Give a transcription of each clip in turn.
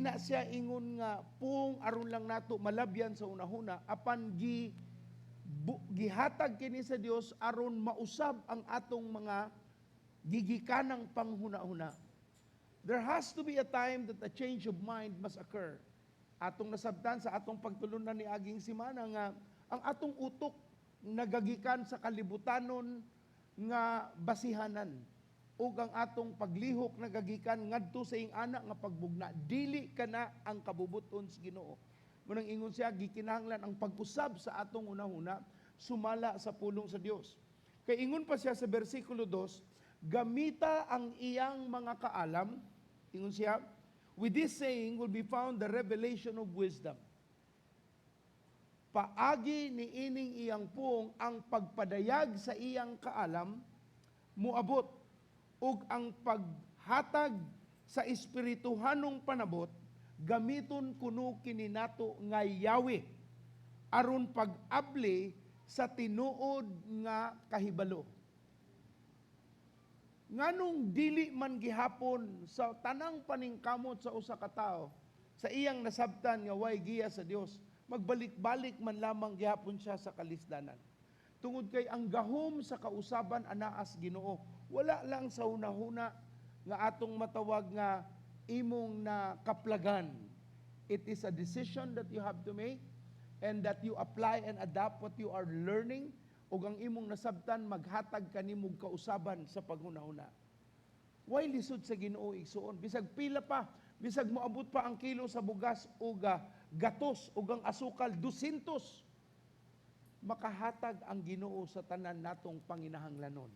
na siya ingon nga pung aron lang nato malabyan sa unahuna, apan gihatag kini sa Dios aron mausab ang atong mga gigikanang panghuna-huna. There has to be a time that a change of mind must occur. Atong nasabtan sa atong pagtulunan ni aging simana nga ang atong utok nagagikan sa kalibutanon nga basihanan ug ang atong paglihok nagagikan ngadto sa ing-ana nga pagbugna. Dili kana ang kabubuton sa Ginoo. Munang ingon siya, gikinahanglan ang pag-usab sa atong unahuna sumala sa pulong sa Dios. Kay ingon pa siya sa bersikulo 2, gamita ang iyang mga kaalam. Ingon siya, with this saying will be found the revelation of wisdom. Paagi ni ining iyang puong, ang pagpadayag sa iyang kaalam muabot ug ang paghatag sa espirituhanong panabot, gamiton kuno kini nato nga Yahweh aron pag-abli sa tinuod nga kahibalo. Nganong dili man gihapon sa tanang paningkamot sa usa ka tawo sa iyang nasabtan nga way giya sa Dios, magbalik-balik man lamang gihapon siya sa kalisdanan? Tungod kay ang gahom sa kausaban anaas Ginoo, wala lang sa hunahuna nga atong matawag nga imong na kaplagan. It is a decision that you have to make and that you apply and adapt what you are learning ug ang imong nasabtan maghatag kanimog kausaban sa paghunahuna. Way lisod sa Ginoo, igsuon? Bisag pila pa, bisag moabot pa ang kilo sa bugas ug gatos ug ang asukal 200, makahatag ang Ginoo sa tanan natong panginahanglanon.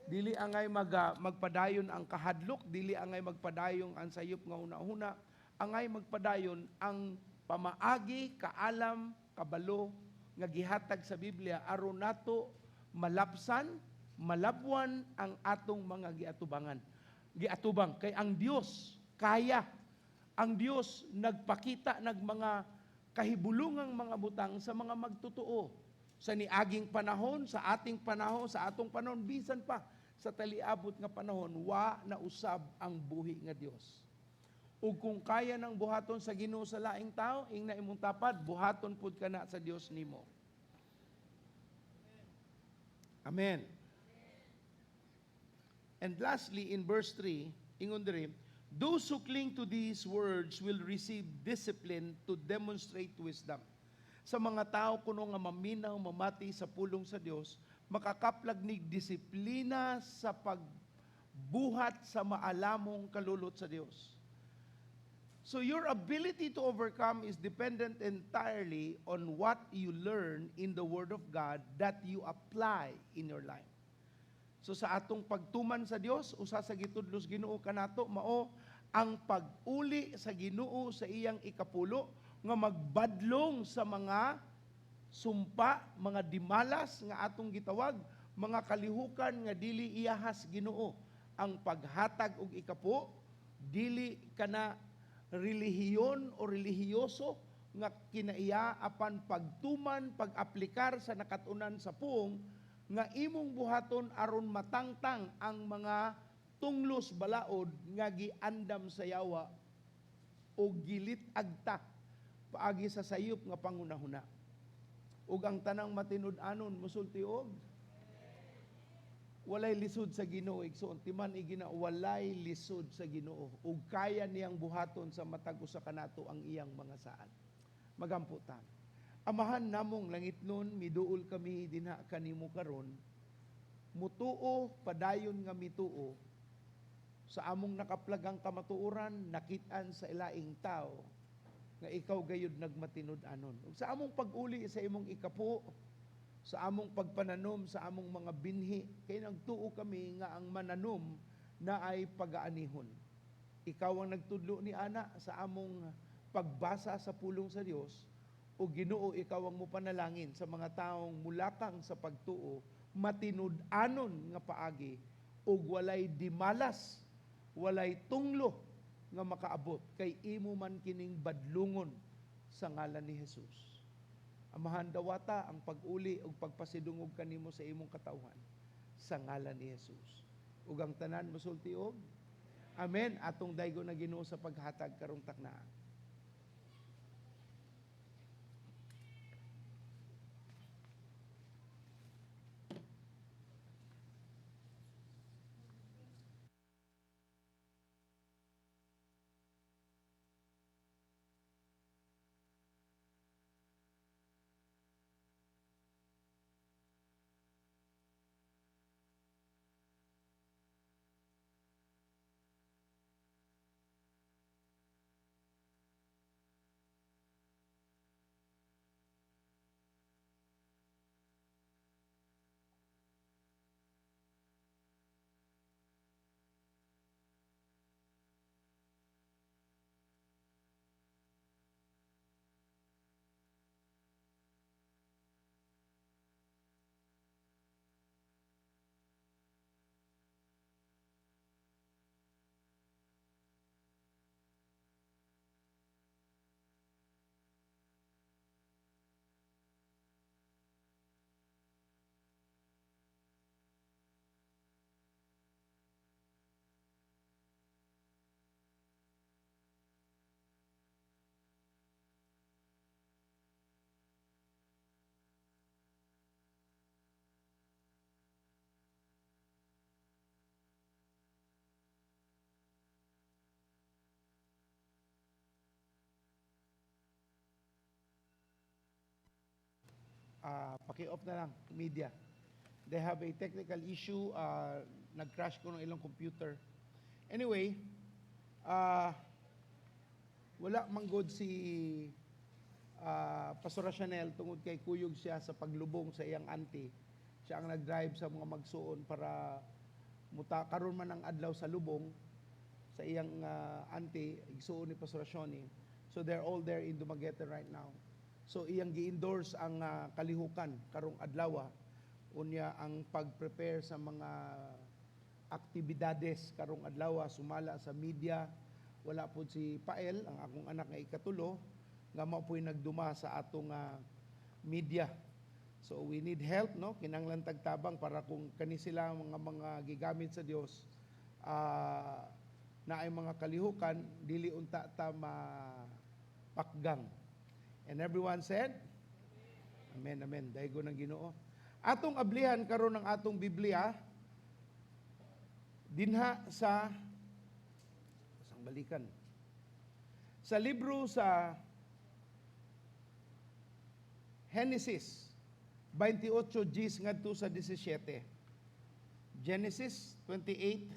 Dili angay magpadayon ang kahadlok, dili angay magpadayon ang sayop nga hunahuna, angay magpadayon ang pamaagi, kaalam, kabalo nga gihatag sa Biblia aron nato malapsan, malabwan ang atong mga giatubangan. Giatubang kay ang Dios kaya. Ang Dios nagpakita nag mga kahibulungang mga butang sa mga magtotoo sa niaging panahon, sa ating panahon, sa atong panahon, bisan pa sa taliabot nga panahon, wa na usab ang buhi nga Dios. Ug kung kaya ng buhaton sa Ginoo sa laing tao, ingna imong tapad, buhaton pud kana sa Dios nimo. Amen. And lastly, in verse 3, ingon diri, those who cling to these words will receive discipline to demonstrate wisdom. Sa mga tao kuno nga maminaw, mamati sa pulong sa Dios, makakaplag nig disiplina sa pagbuhat sa maalamong kalulot sa Dios. So your ability to overcome is dependent entirely on what you learn in the Word of God that you apply in your life. So sa atong pagtuman sa Dios, usa sa gitudlos Ginoo kanato mao ang pag-uli sa Ginoo sa iyang ikapulo nga magbadlong sa mga sumpa, mga dimalas nga atong gitawag, mga kalihukan nga dili iyahas Ginoo. Ang paghatag og ikapu, dili kana relihiyon o relihiyoso nga kinaiya, apan pagtuman, pag-aplikar sa nakatunan sa puong nga imong buhaton aron matangtang ang mga tunglos balaod nga giandam sa yawa o gilit agta paagi sa sayop nga pangunahuna. Ug ang tanang matinud-anon musulti og walay lisod sa Ginoo, igsoon. Timan igina, walay lisod sa Ginoo ug kaya niyang buhaton sa matag usa kanato ang iyang mga saad. Magampo ta. Amahan namong langitnon, miduol kami dinha kanimo karon. Mutuo, padayon nga mituo sa among nakaplagang kamatuoran, nakit-an sa ilaing tao nga ikaw gayud nagmatinud-anon. Ug sa among pag-uli sa imong ikapu, sa among pagpananom sa among mga binhi, kay nagtuo kami nga ang mananom na ay pagaanihon. Ikaw ang nagtudlo ni ana sa among pagbasa sa pulong sa Dios o Ginoo, ikaw ang mopanalangin sa mga taong mulakang sa pagtuo, matinud-anon nga paagi ug walay dimalas, walay tunglo nga makaabot kay imo man kining badlungon sa ngalan ni Jesus. Amahan, dawata ang pag-uli ug pagpasidungog kanimo sa imong katawhan sa ngalan ni Jesus. Ug ang tanan mosulti og Amen. Atong daygon ang Ginoo sa paghatag karong taknaa. Paki-off na lang, media. They have a technical issue. Nag-crash ko ng ilang computer. Anyway, wala manggod si Pastora Chanel tungod kay kuyog siya sa paglubong sa iyang auntie. Siya ang nag-drive sa mga magsuon para muta karon man ang adlaw sa lubong sa iyang auntie, igsuon ni Pastora Shoni. So they're all there in Dumaguete right now. So iyang gi-endorse ang kalihukan karong adlaw, unya ang pag-prepare sa mga aktibidades karong adlaw sumala sa media. Wala po si Pael, ang akong anak nga ikatulo, nga mao po'y nagduma sa atong media. So we need help, no? Kinahanglan tagtabang para kung kani sila mga gigamit sa Dios, naay mga kalihukan, dili unta ta mapakgang. And everyone said, Amen, amen. Daygon ang Ginoo. Atong ablihan karon ang atong Biblia dinha sa sang balikan. Sa libro sa Genesis 28:10 ngadto sa 17. Genesis 28.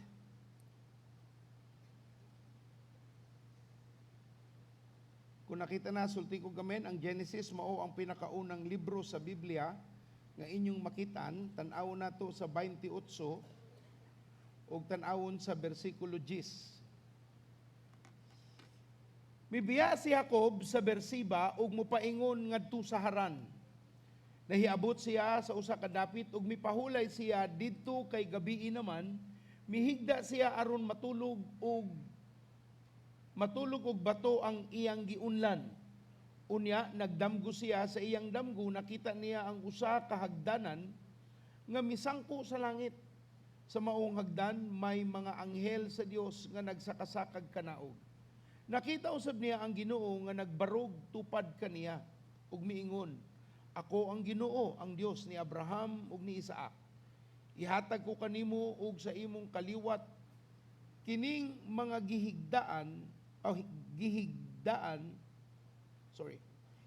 Kung nakita na, sulti ko gamen, ang Genesis mao ang pinakaunang libro sa Biblia nga inyong makitan. Tan-awon nato sa 28 ug tan-awon sa bersikulo 10. Mibiya si Jacob sa Bersiba ug mopaingon ngadto sa Haran. Nahiabot siya sa usa ka dapit ug mipahulay siya didto kay gabii naman. Mihigda siya aron matulog og bato ang iyang giunlan. Unya nagdamgo siya sa iyang damgo, nakita niya ang usa ka hagdanan nga misangko sa langit. Sa maong hagdan may mga anghel sa Dios nga nagsakasakag kanaog. Nakita usab niya ang Ginoo nga nagbarog tupad kaniya ug miingon, "Ako ang Ginoo, ang Dios ni Abraham ug ni Isaac. Ihatag ko kanimo ug sa imong kaliwat kining mga gihigdaan.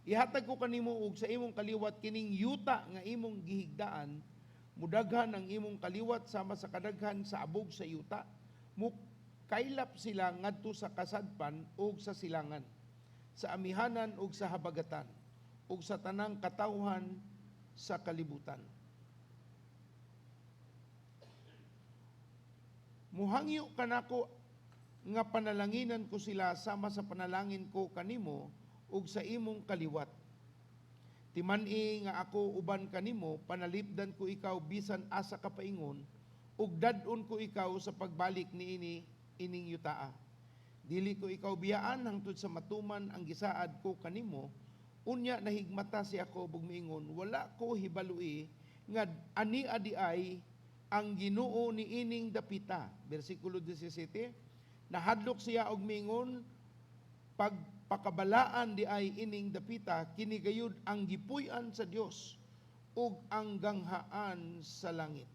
Ihatag ko kanimo ug sa imong kaliwat kining yuta nga imong gihigdaan. Mudaghan ang imong kaliwat sama sa kadaghan sa abog sa yuta. Mukaylap sila ngadto sa kasadpan ug sa silangan, sa amihanan ug sa habagatan, ug sa tanang katawhan sa kalibutan. Muhangyo kanako nga panalanginan ko sila sama sa panalangin ko kanimo ug sa imong kaliwat. Timan-i nga ako uban kanimo, panalipdan ko ikaw bisan asa ka paingon, ug dad-on ko ikaw sa pagbalik niini ining yutaa. Dili ko ikaw biyaan hangtod sa matuman ang gisaad ko kanimo. Unya nahigmata si Jacob ug miingon, wala ko hibalui nga ani adi ay ang Ginoo niining dapita." Bersikulo 17, Nahadlok siya og mingon, "Pagpakabalaan diay ining dapita, kini gayud ang gipuy-an sa Dios ug ang ganghaan sa langit."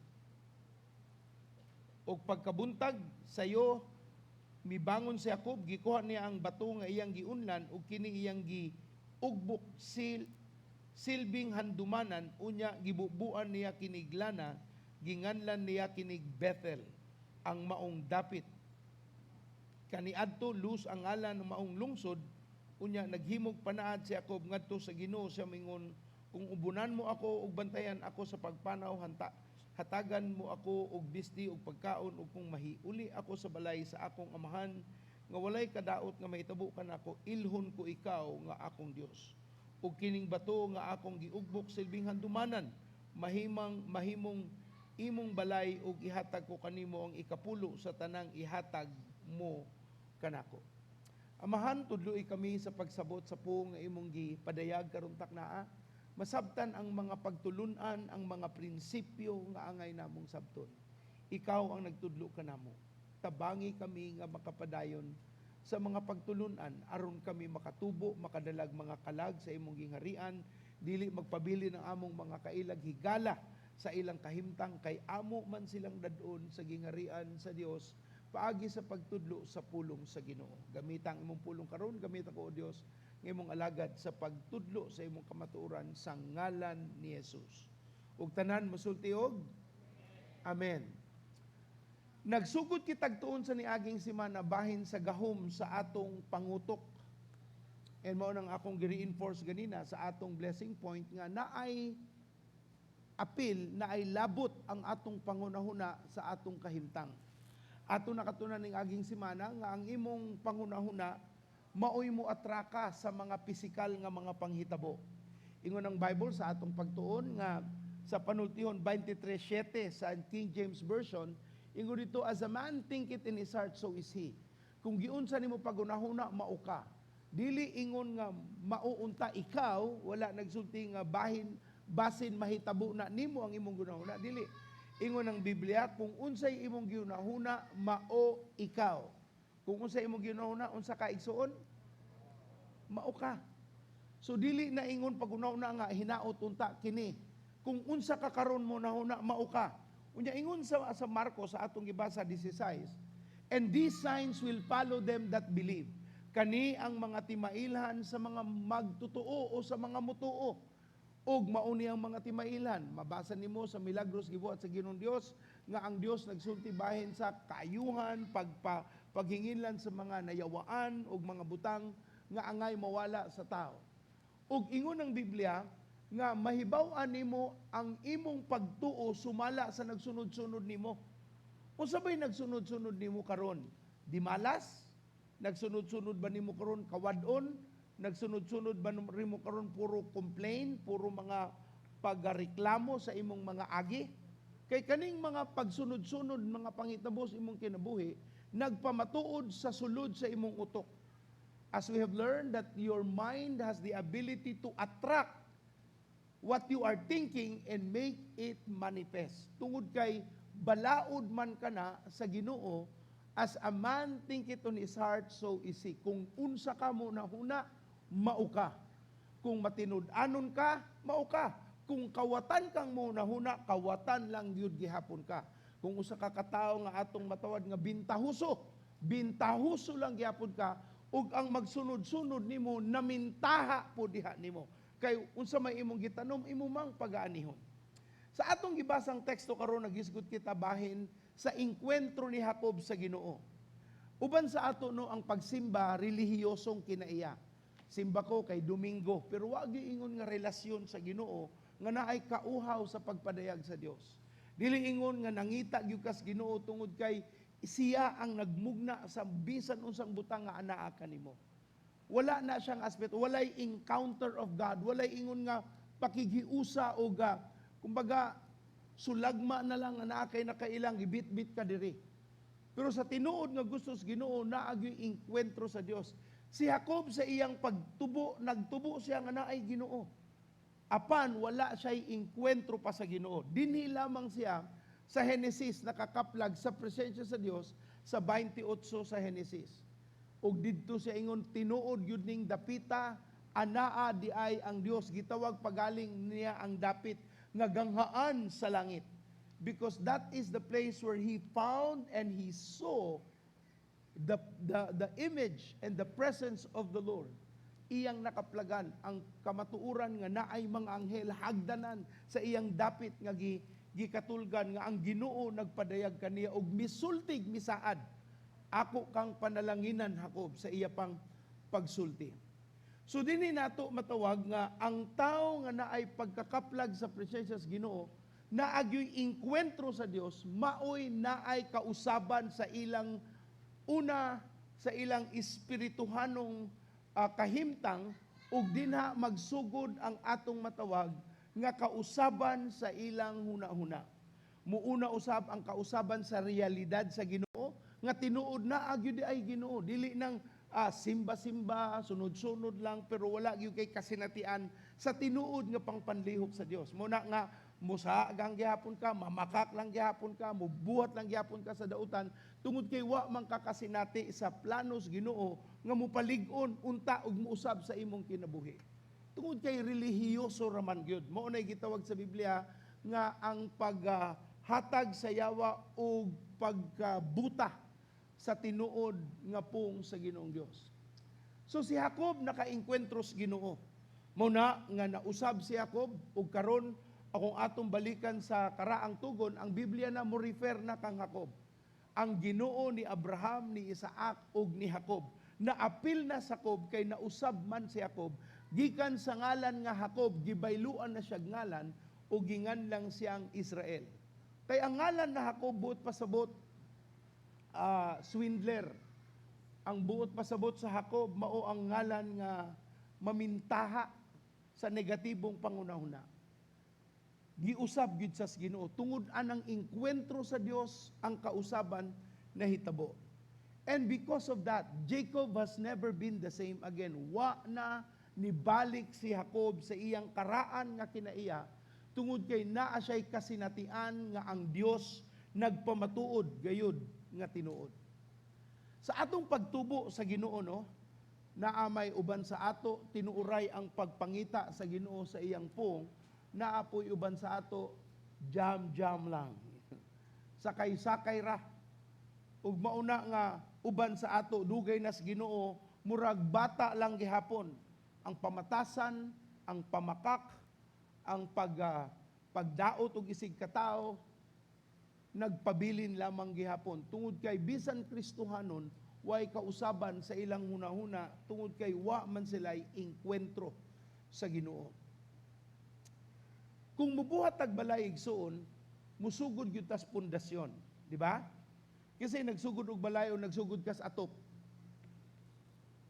Og pagkabuntag sayo, mibangon si Jacob, gikuha niya ang bato nga iyang giunlan ug kini iyang giugbok silbing handumanan, unya gibubuan niya kinig lana, ginganlan niya kinig Bethel, ang maong dapit. Kaniadto Luz ang ngalan ng maong lungsod. Unya naghimog panaad si Jacob ngadto sa Ginoo. Siya mingon, "Kung ubunan mo ako ug bantayan ako sa pagpanaw, hanta, hatagan mo ako og bisdi og pagkaon, ug kung mahiuli ako sa balay sa akong amahan nga walay kadaot nga mahitabo kanako, ilhon ko ikaw nga akong Dios. Ug kining bato nga akong giugbok silbing handumanan mahimong imong balay, ug ihatag ko kanimo ang ikapulo sa tanang ihatag mo kanako." Amahan, tudloi kami sa pagsabot sa pulong nga imong gipadayag karon taknaa. Masabtan ang mga pagtulunan, ang mga prinsipyo nga angay namong sabton. Ikaw ang nagtudlo kanamo. Tabangi kami nga makapadayon sa mga pagtulunan aron kami makatubo, makadalag mga kalag sa imong gingharian, dili magpabili ng among mga kailag higala sa ilang kahimtang, kay amo man silang dad-on sa gingharian sa Dios paagi sa pagtudlo sa pulong sa Ginoo. Gamita ang imong pulong karon, gamita ko, O Dios, nga imong alagad sa pagtudlo sa imong kamatuoran, sa ngalan ni Jesus. Ug tanan mosulti og Amen. Nagsugod kitag tuon sa niaging semana bahin sa gahom sa atong pangutok. And mao nang akong gi-reinforce ganina sa atong blessing point nga naay apil, naay labot ang atong pangunahuna sa atong kahimtang. Ato nakatunan ning aging semana nga ang imong pangunahuna maoy mo atraka sa mga pisikal nga mga panghitabo. Ingon ang Bible sa atong pagtuon nga sa Panultihon 23:7 sa King James Version, ingon dito, "As a man thinketh in his heart, so is he." Kung giunsa nimo pagunahuna, mao ka. Dili ingon nga mauunta ikaw, wala nagsulti nga bahin basin mahitabo na nimo ang imong gunahuna, dili. Ingon ang Biblia, kung unsay imong ginahuna, mao ikaw. Kung unsay imong ginahuna, unsa ka, igsuon? Mao ka. So dili na ingon pagunahuna nga hinaot unta kini. Kung unsa ka karon mo nahuna, mao ka. Unya ingon sa Marcos sa atong gibasa 16, "And these signs will follow them that believe." Kani ang mga timailhan sa mga magtotoo o sa mga mutuo. Ug mao ni ang mga timailhan. Mabasa nimo sa milagros gibuhat sa Ginoong Dios nga ang Dios nagsulti bahin sa kaayuhan, paghinginlan sa mga nayawaan ug mga butang nga angay mawala sa tao. Ug ingon ang Biblia nga mahibaw-an nimo ang imong pagtuo sumala sa nagsunod-sunod nimo. Unsa ba'y nagsunod-sunod nimo karon? Di malas? Nagsunod-sunod ba nimo karon kawad-on? Nagsunod-sunod ba nimo karon puro complain, puro mga pagreklamo sa imong mga agi? Kay kaning mga pagsunod-sunod, mga panghitabo sa imong kinabuhi, nagpamatuod sa sulod sa imong utok. As we have learned that your mind has the ability to attract what you are thinking and make it manifest. Tungod kay balaod man kana sa Ginoo, "As a man thinketh on his heart, so is he." Kung unsa ka mo nahuna, mao ka. Kung matinud-anon ka, mao ka. Kung kawatan kang mo nahuna, kawatan lang gyud gihapon ka. Kung usa ka katawo nga atong matawad nga bintahuso, bintahuso lang gihapon ka, ug ang magsunod-sunod nimo namintaha po diha nimo. Kay unsa may imong gitanom, imo mang pagaanihon. Sa atong gibasang teksto karon, nagisgot kita bahin sa engkwentro ni Jacob sa Ginoo. Uban sa ato, no, ang pagsimba relihiyosong kinaiya. Simba ko kay Domingo, pero wa ingon nga relasyon sa Ginoo nga naay kauhaw sa pagpadayag sa Dios. Dili ingon nga nangita gyud kas Ginoo tungod kay siya ang nagmugna sa bisan unsang butang nga anaa kanimo. Wala na siyang aspeto, walay encounter of God, walay ingon nga pakighiusa o ga, kumbaga sulagma na lang nga naa kay nakailang gibit-bit ka diri. Pero sa tinuod nga gusto sa Ginoo, naa gyud engkwentro sa Dios. Si Jacob sa iyang pagtubo, nagtubo siya nga naay Ginoo. Apan wala siya'y engkwentro pa sa Ginoo. Dinhi lamang siya sa Genesis nakakaplag sa presensya sa Dios. sa 28 sa Genesis. Ug didto siya ingon, "Tinuod gyud ning dapita, anaa di ay ang Dios." Gitawag pagaling niya ang dapit nga ganghaan sa langit. Because that is the place where he found and he saw the image and the presence of the Lord. Iyang nakaplagan ang kamatuoran nga naay mga anghel hagdanan sa iyang dapit nga gikatulgan nga ang Ginoo nagpadayag kaniya og misultig, misaad, "Ako kang panalanginan, Jacob," sa iya pang pagsulti. So dinhi nato matawag nga ang tao nga naay pagkakaplag sa presensya sa Ginoo, naa gyoy engkwentro sa Dios, maoy naay kausaban sa ilang una, sa ilang espirituhanong kahimtang, ug dinha magsugod ang atong matawag nga kausaban sa ilang hunahuna. Muuna usab ang kausaban sa realidad sa Ginoo nga tinuod naa gyud ay Ginoo, dili nang simba-simba, sunod-sunod lang, pero wala gyud kay kasinatian sa tinuod nga pangpanlihok sa Dios. Mao na nga musa gang gihapon ka, mamakak lang gihapon ka, mubuhat lang gihapon ka sa dautan tungod kay wa man kakasinati sa planos Ginoo nga mupalig-on unta ug muusab sa imong kinabuhi. Tungod kay relihiyoso raman gyud. Mao nay gitawag sa Biblia nga ang paghatag sa yawa og pagkabuta sa tinuod nga pung sa Ginoong Dios. So si Jacob nakaengkwentro sa Ginoo. Mao na nga nausab si Jacob, ug karon akong atong balikan sa karaang tugon, ang Biblia na mo refer na kang Jacob. Ang Ginoo ni Abraham, ni Isaac ug ni Jacob. Naapil na sa Jacob kay nausab man si Jacob. Gikan sa ngalan nga Jacob, gibayluan na siya ngalan ug ginganlang siyang Israel. Kay ang ngalan na Jacob, buot pasabot swindler. Ang buot pasabot sa Jacob, mao ang ngalan nga mamintaha sa negatibong pangunahuna. Giusab gyud sa Ginoo tungod anang engkwentro sa Dios, ang kausaban nahitabo. And because of that, Jacob has never been the same again. Wa na nibalik si Jacob sa iyang karaan nga kinaiya tungod kay naa siya'y kasinatian nga ang Dios nagpamatuod gayud nga tinuod. Sa atong pagtubo sa Ginoo, no, naa may uban sa ato tinuuray ang pagpangita sa Ginoo sa iyang pung, naa poy uban sa ato jam-jam lang. Sakay-sakay ra. Ug mauna nga uban sa ato dugay nas Ginoo, murag bata lang gihapon. Ang pamatasan, ang pamakak, ang pagdaot og isig katawo nagpabilin lamang gihapon tungod kay bisan Kristohanon, way kausaban sa ilang hunahuna tungod kay wa man sila'y engkwentro sa Ginoo. Kung mubuhat tag balay, igsuon, musugod gyud tas pundasyon, di ba? Kasi nagsugod og balay o nagsugod kas atop.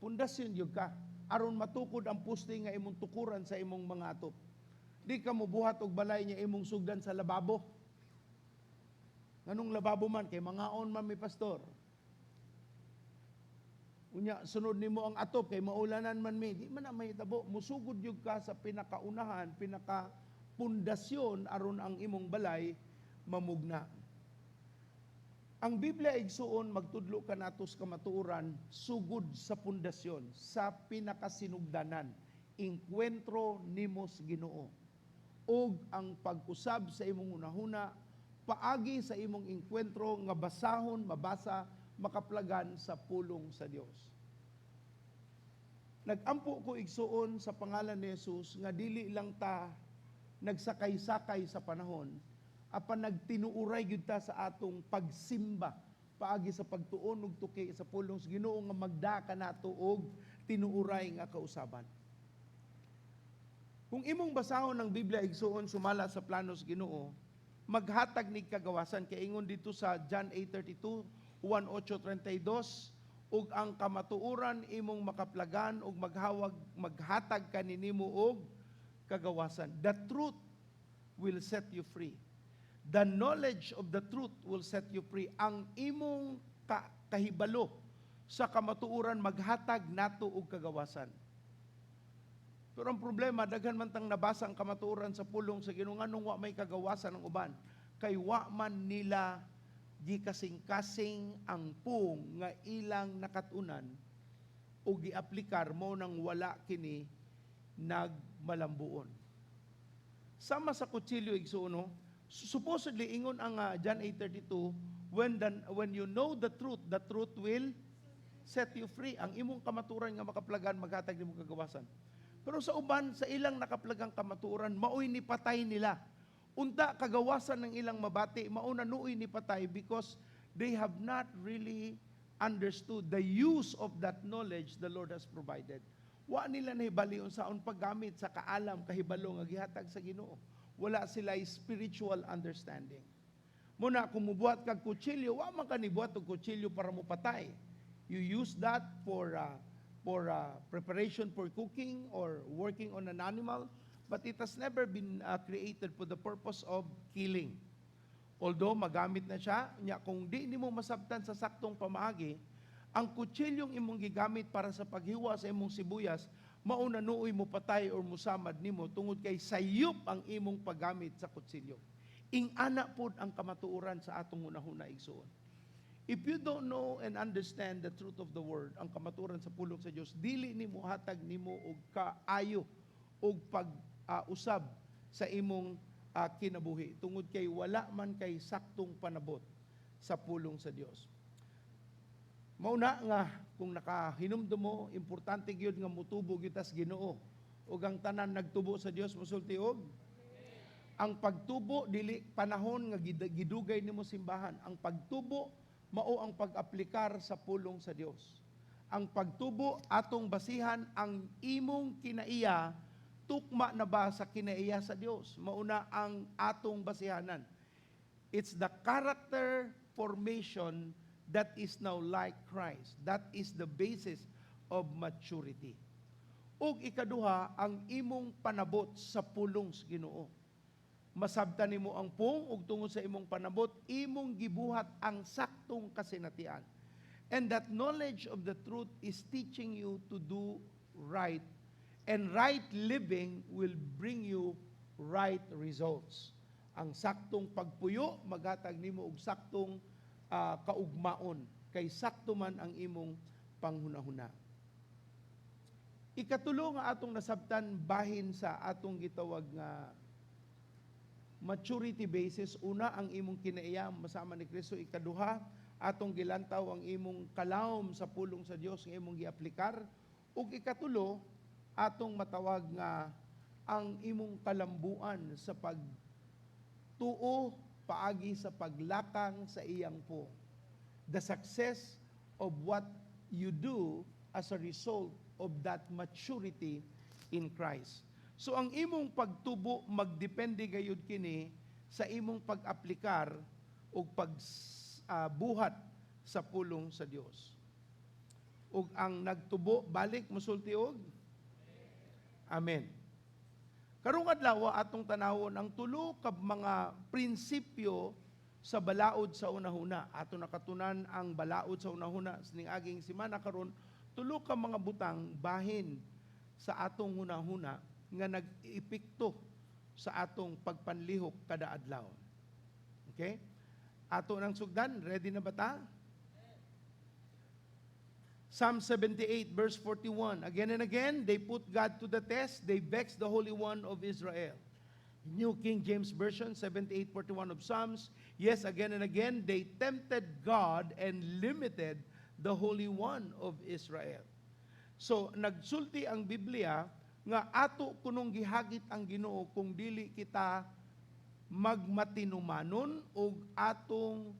Pundasyon gyud ka aron matukod ang poste nga imong tukuran sa imong mga atop. Di ka mubuhat og balay niya imong sugdan sa lababo. Nganong lababo man? Kay mangaon man mi, pastor. Unya sunod nimo ang atop kay maulanan man mi. Di man na mahitabo. Musugod gyud ka sa pinakaunahan, pinaka pundasyon aron ang imong balay mamugna. Ang Biblia, igsuon, magtudlo kanato sa kamatuoran sugod sa pundasyon, sa pinakasinugdanan, engkwentro nimo sa Ginoo. Ug ang pag-usab sa imong hunahuna paagi sa imong engkwentro nga basahon, mabasa, makaplagan sa pulong sa Dios. Nagampo ko, igsuon, sa pangalan ni Jesus nga dili lang ta nagsakay-sakay sa panahon, apan nagtinuuray gyud ta sa atong pagsimba paagi sa pagtuon ug tuki sa pulong sa Ginoo nga magda kanato og tinuuray nga kausaban. Kung imong basahon ng Biblia, igsuon, sumala sa plano sa Ginoo, maghatag ni kagawasan kay ingon dito sa John 8:32, 1:8:32, "Ug ang kamatuoran imong makaplagan ug maghawag maghatag kaninimo og kagawasan." The truth will set you free. The knowledge of the truth will set you free. Ang imong kahibalo sa kamatuoran maghatag nato og kagawasan. Pero ang problema, daghan man tang nabasa ang kamatuoran sa pulong sa Ginoo, nganong wa may kagawasan ang uban? Kay wa man nila Gikasing-kasing ang pung nga ilang nakatunan o giaplikar mo nang wala kini nagmalambuon. Sama sa kutsilyo, igsuon, no? Supposedly, ingon ang John 8:32, when you know the truth will set you free. Ang imong kamaturan nga makaplagan maghatag nimo kagawasan. Pero sa uban, sa ilang nakaplagang kamaturan, maoy ni patay nila. Unta kagawasan ng ilang mabati, mao na nuoy ni patay because they have not really understood the use of that knowledge the Lord has provided. Wa nila nahibali unsaon paggamit sa kaalam, kahibalo nga gihatag sa Ginoo. Wala sila spiritual understanding. Muna kung mubuhat kag kutsilyo, wa man ka nibuhat og kutsilyo para mo patay. You use that for preparation for cooking or working on an animal, but it has never been created for the purpose of killing. Although magamit na siya, nya kung di nimo masabtan sa saktong pamaagi, ang kutsilyong imong gigamit para sa paghiwa sa imong sibuyas, mao na nuoy mo patay or musamad nimo tungod kay sayop ang imong paggamit sa kutsilyo. Ing-ana pod ang kamatuoran sa atong hunahuna, igsuon. If you don't know and understand the truth of the word, ang kamatuoran sa pulong sa Dios, dili nimo hatag nimo og kaayo og pag-usab sa imong kinabuhi tungod kay wala man kay saktong panabot sa pulong sa Dios. Mauna nga kung nakahinumdum mo, importante gyud nga mutubo gyud tas Ginoo. Ug ang tanan nagtubo sa Dios mosulti og ang pagtubo dili panahon nga gidugay nimo simbahan. Ang pagtubo mao ang pag-aplikar sa pulong sa Dios. Ang pagtubo, atong basihan ang imong kinaiya tukma na ba sa kinaiya sa Dios. Mauna ang atong basihanan. It's the character formation that is now like Christ. That is the basis of maturity. Ug ikaduha, ang imong panabot sa pulong sa Ginoo. Masabtan nimo ang pung ug tungod sa imong panabot, imong gibuhat ang saktong kasinatian. And that knowledge of the truth is teaching you to do right. And right living will bring you right results. Ang saktong pagpuyo maghatag nimo og saktong kaugmaon kay sakto man ang imong panghunahuna. Ikatulo nga atong nasabtan bahin sa atong gitawag nga maturity basis, una, ang imong kinaiya masama ni Kristo. Ikaduha, atong gilantaw ang imong kalawom sa pulong sa Dios nga imong giaplikar. Ug ikatulo, atong matawag nga ang imong kalambuan sa pagtuo paagi sa paglakang sa iyang pung. The success of what you do as a result of that maturity in Christ. So ang imong pagtubo magdepende gayud kini sa imong pag-aplikar o pagbuhat sa pulong sa Dios. Ug ang nagtubo balik musulti og Amen. Karong adlaw, atong tanawon ang tulo ka mga prinsipyo sa balaod sa unahuna. Ato nakatunan ang balaod sa unahuna ning aging semana. Karon, tulo ka mga butang bahin sa atong hunahuna nga nag-epekto sa atong pagpanlihok kada adlaw. Okay? Ato nang sugdan, ready na ba ta? Psalm 78 verse 41. Again and again, they put God to the test. They vexed the Holy One of Israel. New King James Version, 78:41 of Psalms. Yes, again and again, they tempted God and limited the Holy One of Israel. So, nagsulti ang Biblia nga ato kunong gihagit ang Ginoo kung dili kita magmatinumanon og atong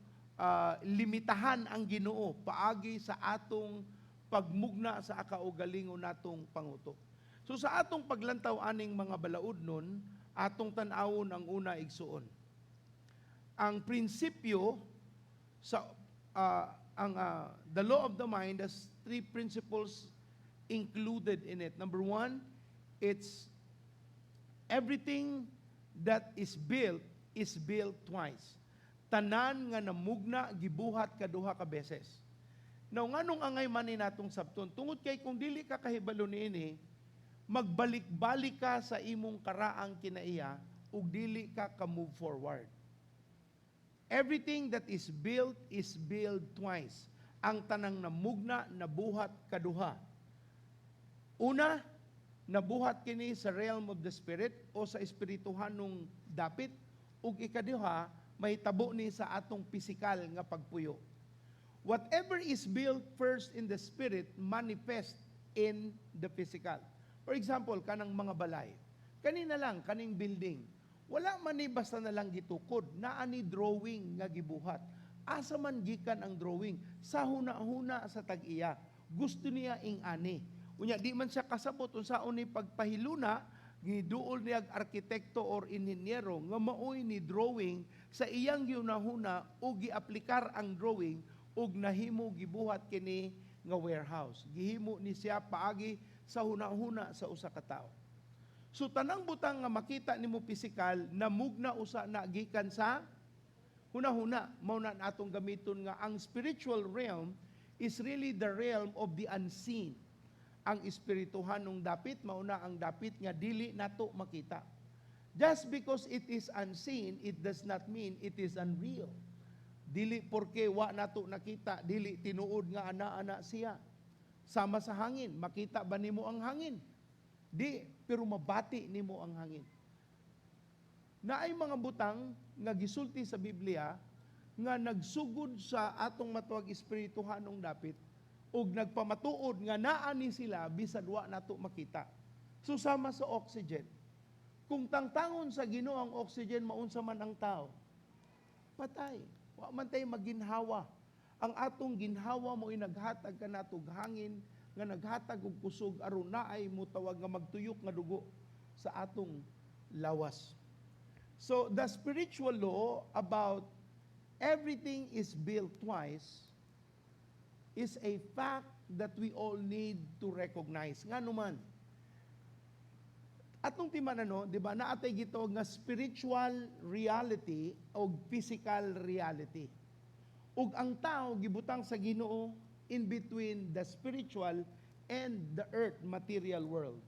limitahan ang Ginoo paagi sa atong pagmugna sa akaugalingon natong pangutok. So sa atong paglantaw aning mga balaod nun, atong tan-awon ang una, igsuon. Ang prinsipyo sa ang the law of the mind has three principles included in it. Number one, it's everything that is built twice. Tanan nga namugna gibuhat kaduha ka beses. Now, nganong angay man ni natong sabton? Tungod kay kung dili ka kahibalo niini, magbalik-balik ka sa imong karaang kinaiya ug dili ka ka move forward. Everything that is built twice. Ang tanang namugna, nabuhat kaduha. Una, nabuhat kini sa realm of the spirit o sa espirituhanong dapit, ug ikaduha, mahitabo ni sa atong pisikal nga pagpuyo. Whatever is built first in the spirit manifest in the physical. For example, kanang mga balay. Kanina lang, kaning building. Wala man ni basta na lang gitukod, naa ni drawing nga gibuhat. Asa man gikan ang drawing? Sa huna-huna sa tag-iya. Gusto niya ing ani. Unya di man siya kasabot unsaon ni pagpahiluna, giduol niya ang arkitekto or inhinyero nga maoy ni drawing sa iyang gihunahuna ug giaplikar ang drawing ug nahimo, gibuhat kini nga warehouse. Gihimo ni siya paagi sa hunahuna sa usa ka tawo. So tanang butang nga makita nimo pisikal, namugna usa na gikan sa hunahuna. Mao na atong gamiton nga ang spiritual realm is really the realm of the unseen. Ang espirituhanong dapit mao na ang dapit nga dili nato makita. Just because it is unseen, it does not mean it is unreal. Dili porke wa nato nakita, dili tinuod nga ana-ana siya. Sama sa hangin, makita ba nimo ang hangin? Di, pero mabati nimo ang hangin. Naay mga butang nga gisulti sa Biblia nga nagsugod sa atong matawag espirituhanong dapit ug nagpamatuod nga naa ni sila bisan wa nato makita. So sama sa oxygen. Kung tangtangon sa Ginoo ang oxygen, maunsa man ang tao? Patay. Wa man tay maginhawa. Ang atong ginhawa mo naghatag kanatog hangin nga naghatag og kusog aron naay mutawag nga magtuyok nga dugo sa atong lawas. So the spiritual law about everything is built twice is a fact that we all need to recognize. Nga naman, atong timan ano, di ba, naa tay gitawag nga spiritual reality o physical reality. Ug ang tao gibutang sa Ginoo in between the spiritual and the earth material world.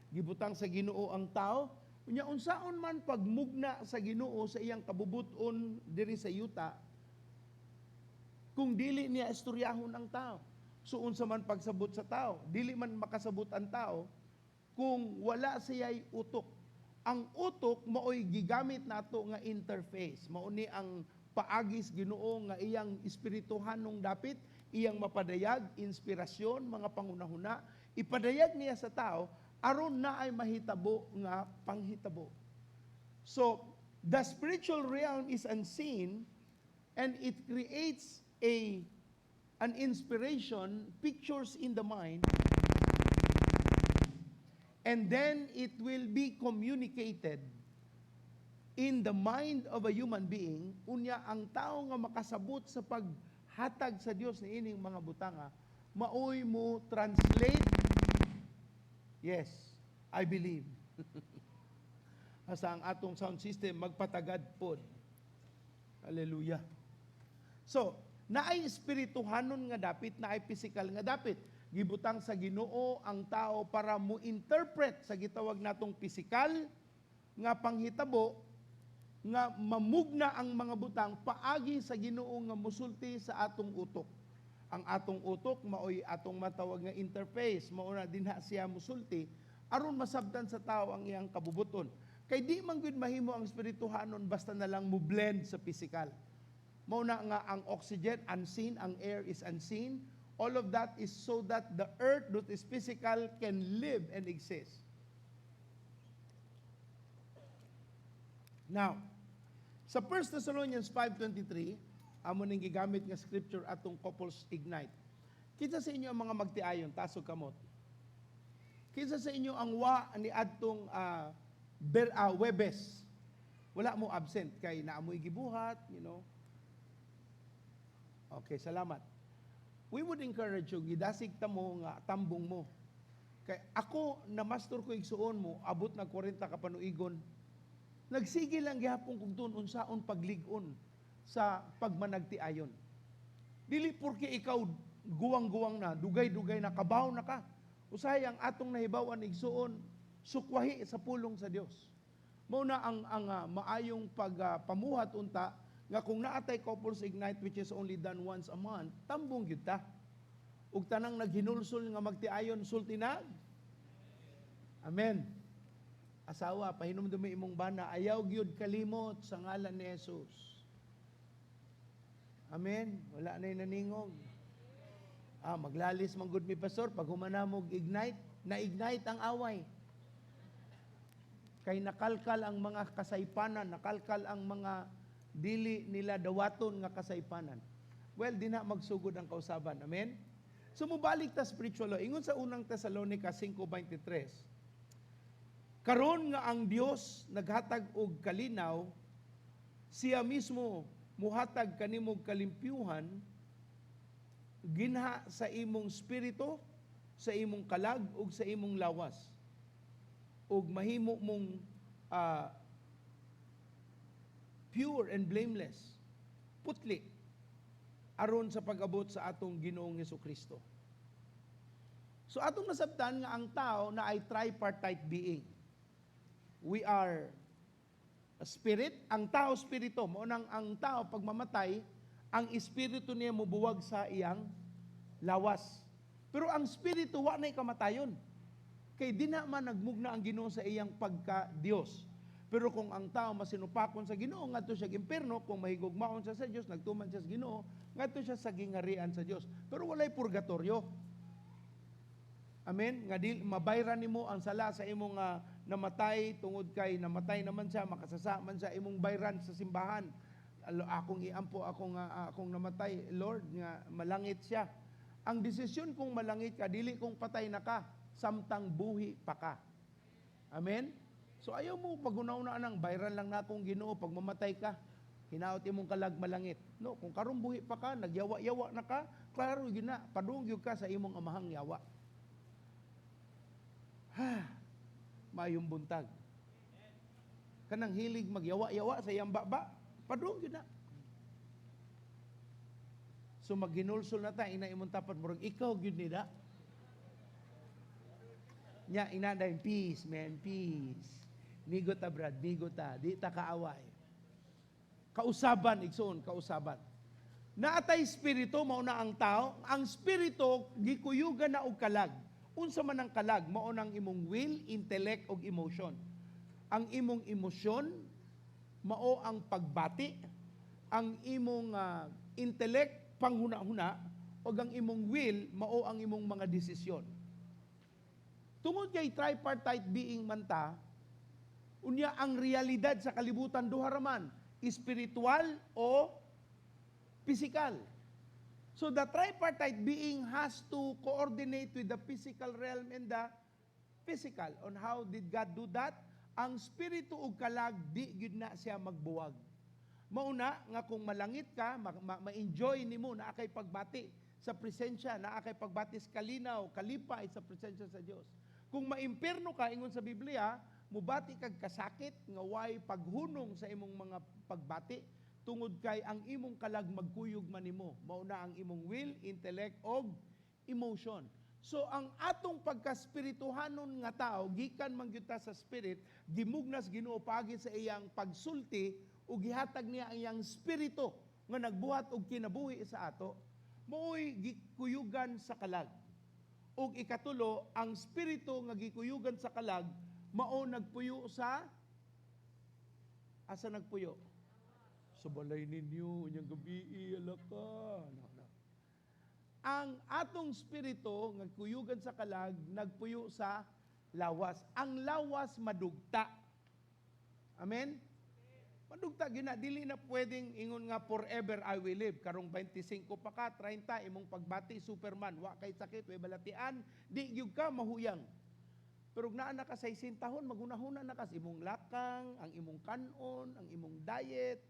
Gibutang sa Ginoo ang tao, unya unsaon man pagmugna sa Ginoo sa iyang kabubuton diri sa yuta kung dili niya istoryahon ang tao? So unsa man pagsabot sa tao? Dili man makasabot ang tao kung wala siya'y utok. Ang utok maoy gigamit nato nga interface. Mao ni ang paagis Ginoo nga iyang espirituhanong dapit, iyang mapadayag, inspirasyon, mga panghunahuna, ipadayag niya sa tao aron naay mahitabo nga panghitabo. So, the spiritual realm is unseen and it creates a an inspiration, pictures in the mind, and then it will be communicated in the mind of a human being. Unya ang tao nga makasabot sa paghatag sa Dios niining mga butanga, maoy mo translate. Yes, I believe. Asa ang atong sound system magpatagad pod. Hallelujah. So, naay espirituhanon nga dapit, naay physical nga dapit. Gibutang sa Ginoo ang tao para mo interpret sa gitawag natong pisikal nga panghitabo nga mamugna ang mga butang paagi sa Ginoo nga musulti sa atong utok. Ang atong utok maoy atong matawag nga interface, mao na dinha siya musulti aron masabtan sa tao ang iyang kabubuton. Kay di man gyud mahimo ang espirituhanon basta na lang mo blend sa physical. Mao na nga ang oxygen unseen, ang air is unseen. All of that is so that the earth that is physical can live and exist. Now, sa 1 Thessalonians 5:23, amo ning gigamit nga scripture atong Couples Ignite. Kinsa sa inyo ang mga magtiayon, taas og kamot? Kinsa sa inyo ang wa ni adtong Webes? Wala mo absent kay naamoy gibuhat. Okay, salamat. We would encourage you, gidasig ta mo nga tambong mo. Kay ako, na master ko igsuon mo, abot na 40 ka panuigon. Nagsige lang gihapon kog tun unsaon paglig-on sa pagmanagtiayon. Dili porke ikaw guwang-guwang na, dugay-dugay na, kabaw na ka. Usahay ang atong nahibaw-an, igsuon, sukwahi sa pulong sa Dios. Mao na ang maayong pagpamuhat unta Nga kung naatay Couples Ignite, which is only done once a month, tambong gyud ta. Ug tanang naghinulsol nga magtiayon, sulti na. Amen. Asawa, pahinumdumi imong bana, ayaw gyud kalimot sa ngalan ni Jesus. Amen. Wala na naningog. Ah, maglalis man gud mi, Pastor, pag humana mo Ignite, na-ignite ang away. Kay nakalkal ang mga kasaypanan, nakalkal ang mga dili nila dawaton nga kasaypanan. Well, di na magsugod ang kausaban. Amen? So mubalik ta spiritual law. Ingon sa Unang Tesalonica 5:23, karon nga ang Dios naghatag og kalinaw, siya mismo muhatag kanimog kalimpyuhan ginha sa imong spirito, sa imong kalag ug sa imong lawas. Ug mahimo mong pure and blameless, putli aron sa pag-abot sa atong Ginoong Kristo. So atong nasabtan nga ang tao na ay tripartite being. We are a spirit, ang tao spirito. Mao nang ang tao pag mamatay, ang espiritu niya mubuwag sa iyang lawas. Pero ang spirito wa na'y kamatayon. Kay di na man nagmugna ang Ginoo sa iyang pagka Dios. Pero kung ang tao masinupakon sa Ginoo, ngadto siya impierno. Kung mahigugmaon siya sa Dios, nagtuman siya sa Ginoo, ngadto siya sa gingarian sa Dios. Pero walay purgatorio. Amen? Nga di, mabayran nimo ang sala sa imong namatay tungod kay namatay naman siya, makasasa man siya, imong bayran sa simbahan. Akong iampo akong namatay, Lord, nga malangit siya. Ang desisyon kung malangit ka, dili kung patay na ka, samtang buhi pa ka. Amen? So ayaw mo pagunaw na anang bayran lang na akong Ginoo pag mamatay ka. Hinaot imong kalag malangit. No, kung karon buhi pa ka, nagyawa-yawa na ka, klaro gyud na, padung gyud ka sa imong amahang yawa. Ha, maayong buntag. Kanang hilig magyawa-yawa sa iyang baba, padung gyud na. So maghinulsol na ta, ina imong tapat, murag ikaw gyud nila. Nya ina dayon, "Peace, man, peace. Migo ta, brad, migo ta, di ta kaaway." Kausaban, igsoon, kausaban. Naatay espiritu, mao na ang tao. Ang espiritu, gikuyugan na og kalag. Unsa man ang kalag? Mao nang imong will, intellect ug emotion. Ang imong emosyon mao ang pagbati, ang imong intellect panghuna-huna, ug ang imong will mao ang imong mga desisyon. Tungod kay tripartite being man ta, unya ang realidad sa kalibutan duha ra man, spiritual o physical. So the tripartite being has to coordinate with the physical realm and the physical. On how did God do that? Ang spirito ug kalag di gyud na siya magbuwag. Mauna nga kung malangit ka, ma-enjoy nimo naa kay pagbati sa presensya, naa kay pagbati sa kalinaw, kalipay sa presensya sa Dios. Kung maimpierno ka, ingon sa Biblia, mubati kag kasakit nga way paghunong sa imong mga pagbati tungod kay ang imong kalag magkuyog man nimo. Mao na ang imong will, intellect og emotion. So ang atong pagkaspirituhanon nga tao, gikan man gyud ta sa spirit, gimugnas Ginoo paagi sa iyang pagsulti ug gihatag niya ang iyang spirito nga nagbuhat og kinabuhi sa ato, mao'y gikuyugan sa kalag. Ug ikatulo, ang spirito nga gikuyugan sa kalag mao nagpuyo sa, asa nagpuyo? Sa balay ninyo, unyang gabi, ala ka. No, no. Ang atong spirito nga kuyugan sa kalag nagpuyo sa lawas. Ang lawas madugta. Amen? Madugta gyud na, dili na pwedeng ingon nga forever I will live. Karong 25 pa ka, 30, imong pagbati Superman, wa kay sakit, way balatian, di gyud ka mahuyang. Pero naa na ka sa 60 tahon, maghunahuna na ka sa imong lakang, ang imong kanon, ang imong diet.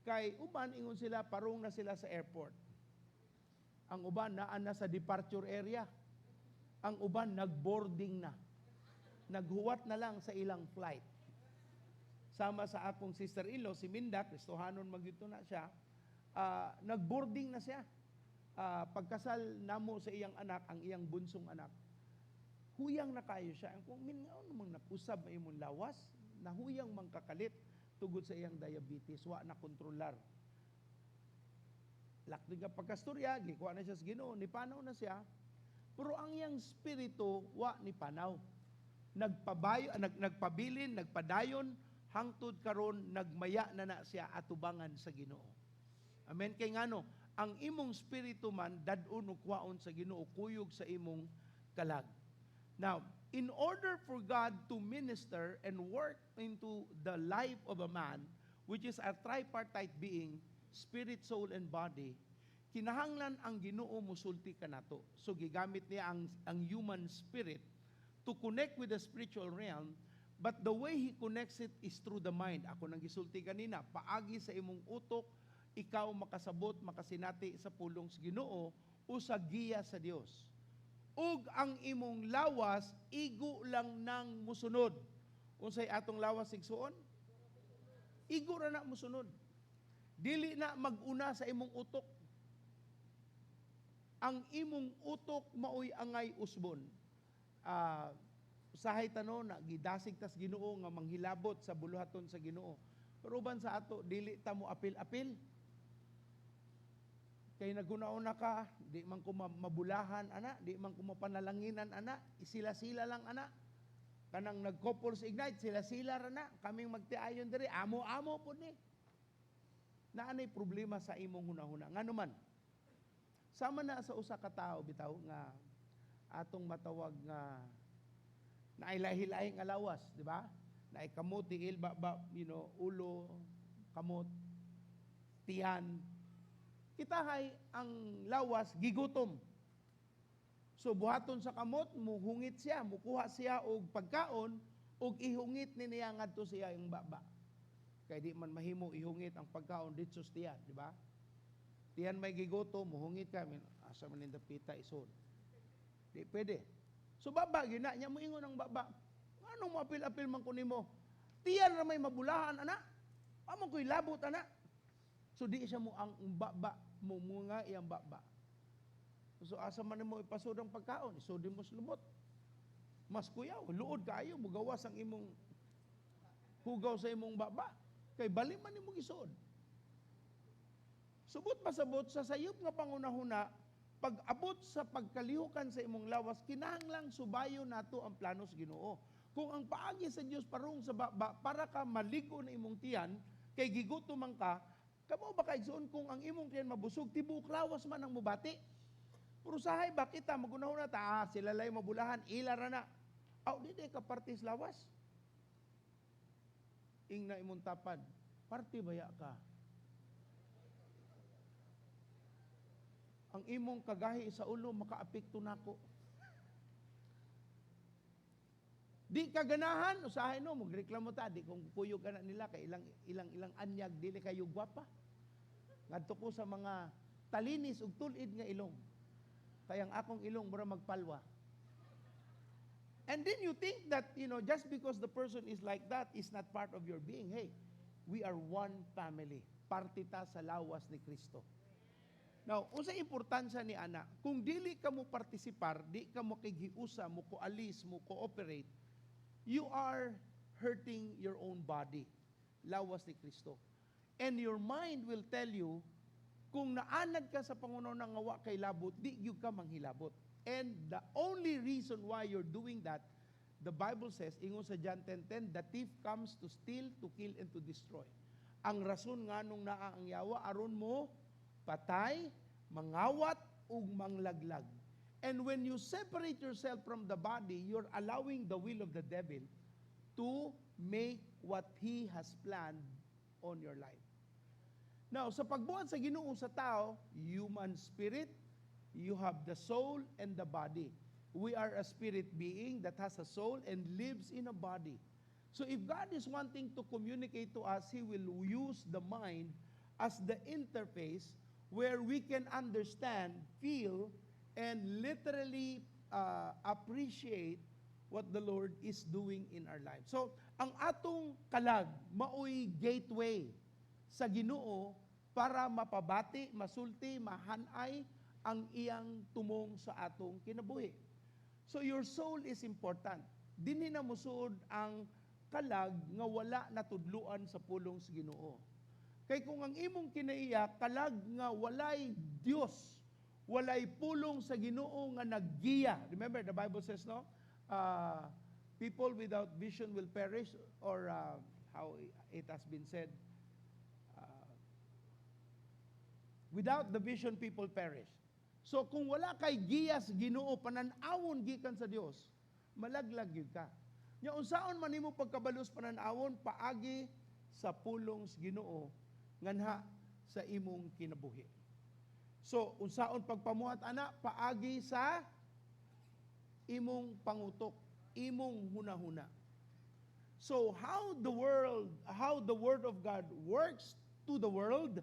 Kay uban ingon sila parong na sila sa airport. Ang uban naa na sa departure area. Ang uban nagboarding na. Naghuwat na lang sa ilang flight. Sama sa akong sister-in-law, si Minda, Kristohanon magyud na siya, nagboarding na siya. Pagkasal namo sa iyang anak, ang iyang bunsong anak, huyang na kayo siya. Ang kung min nga namang nakusab ang imong lawas, nahuyang man kakalit tugod sa iyang diabetes, wa na kontrolar. Lakto nga pagkastorya, gikuha na siya sa Ginoo, nipanaw na siya. Pero ang iyang spirito wa ni panaw. Nagpabayo, nagpabilin, nagpadayon hangtod karon nagmaya na na siya atubangan sa Ginoo. Amen. Kay ngano, ang imong spirito man dad-on ug kuhaon sa Ginoo kuyog sa imong kalag. Now, in order for God to minister and work into the life of a man, which is a tripartite being, spirit, soul, and body, kinahanglan ang Ginoo musulti kanato. So gigamit niya ang human spirit to connect with the spiritual realm, but the way He connects it is through the mind. Ako nang gisulti kanina, paagi sa imong utok, ikaw makasabot, makasinati sa pulong sa Ginoo o sa giya sa Dios. Ug ang imong lawas igo lang nang musunod. Unsay atong lawas, igsuon? Igo ra na musunod. Dili na maguna sa imong utok. Ang imong utok maoy angay usbon. Usahay ta, no, na gidasig tas Ginoo nga manghilabot sa buluhaton sa Ginoo. Pero uban sa ato, dili ta mo apil-apil. Kay naghuna-huna ka, di man ko mabulahan ana, di man ko mapanalanginan ana, sila-sila lang ana. Kanang nag-Couples Ignite, sila-sila ra na. Kaming magtiayon diri, amo-amo pud ni. Naanay problema sa imong hunahuna. Ngano man? Sama na sa usa ka tawo bitaw nga atong matawag nga naay lahi-lahi nga lawas, di ba? Naay kamot, tiil, ba, ulo, kamot, tiyan. Kita hay ang lawas gigutom. So buhaton sa kamot, muhungit siya, mukuha siya og pagkaon ug ihungit ni niya ngadto siya yung baba. Kay di man mahimo ihungit ang pagkaon didto sa tiyan, di ba? Tiyan may gigutom, muhungit ka, asa man ning dapita isod? Di pwede. So baba gyud na nya, moingon ang baba. "Nganong moapil-apil man ko nimo? Tiyan ra may mabulahan ana. Amo ko'y labot ana." So di siya mo ang baba mo nga iyang baba. So asa man nimo ipasud ang pagkaon, isud mo sa lumot. Mas kuyaw, luod kaayo mugawas ang imong hugaw sa imong baba. Kay bali man nimo gisod. Subot pasabot sa sayop nga pangunahuna, pag abot sa pagkalihukan sa imong lawas, kinahanglang subayo nato ang plano sa Ginoo. Kung ang paagi sa Dios parung sa baba para ka maligo na imong tiyan, kay gigutom man ka, kamo ba kaigsoon, kung ang imong tiyan mabusog, tibuok lawas man ang mubati. Pero usahay ba kita magunahuna ta, ah, sila lay mabulahan, ila ra na. Aw, di di ka parte sa lawas. Ingna imong tapad, parte baya ka? Ang imong kagahi sa ulo makaapekto nako. Di ka ganahan, usahay, no, magreklamo ta, di kung kuyog ka na nila kay ilang ilang ilang anyag dili kayo gwapa. Ngadto ko sa mga talinis ug tul-id nga ilong. Kaya ang akong ilong mura magpalwa. And then you think that just because the person is like that is not part of your being. Hey, we are one family. Parte ta sa lawas ni Kristo. Now, unsa importansya ni ana? Kung dili ka mo partisipar, di ka mo kighiusa, mo koalis, mo cooperate, you are hurting your own body. Lawas ni Kristo. And your mind will tell you, kung naanad ka sa panghunahuna nga wa kay labot, di gyud ka manghilabot. And the only reason why you're doing that, the Bible says, ingon sa John 10:10, "The thief comes to steal, to kill, and to destroy." Ang rason nganong naa ang yawa, aron mo patay, mangawat, ug manglaglag. And when you separate yourself from the body, you're allowing the will of the devil to make what he has planned on your life. Now, sa pagbuhat sa Ginoo sa tao, human spirit, you have the soul and the body. We are a spirit being that has a soul and lives in a body. So if God is wanting to communicate to us, He will use the mind as the interface where we can understand, feel, and literally appreciate what the Lord is doing in our life. So, ang atong kalag, maoy gateway sa Ginoo para mapabati, masulti, mahanay ang iyang tumong sa atong kinabuhi. So your soul is important. Dinhi na musuod ang kalag nga wala natudluan sa pulong sa Ginoo. Kay kung ang imong kinaiya kalag nga walay Dios, walay pulong sa Ginoo nga naggiya. Remember, the Bible says, no? People without vision will perish, or how it has been said, without the vision, people perish. So kung wala kay giya sa Ginoo, panan-awon gikan sa Dios, malaglag gyud ka. Nya unsaon man nimo pagkabalos panan-awon? Paagi sa pulong sa Ginoo nganha sa imong kinabuhi. So unsaon pagpamuhat ana? Paagi sa imong pangutok, imong hunahuna. So how the word of God works to the world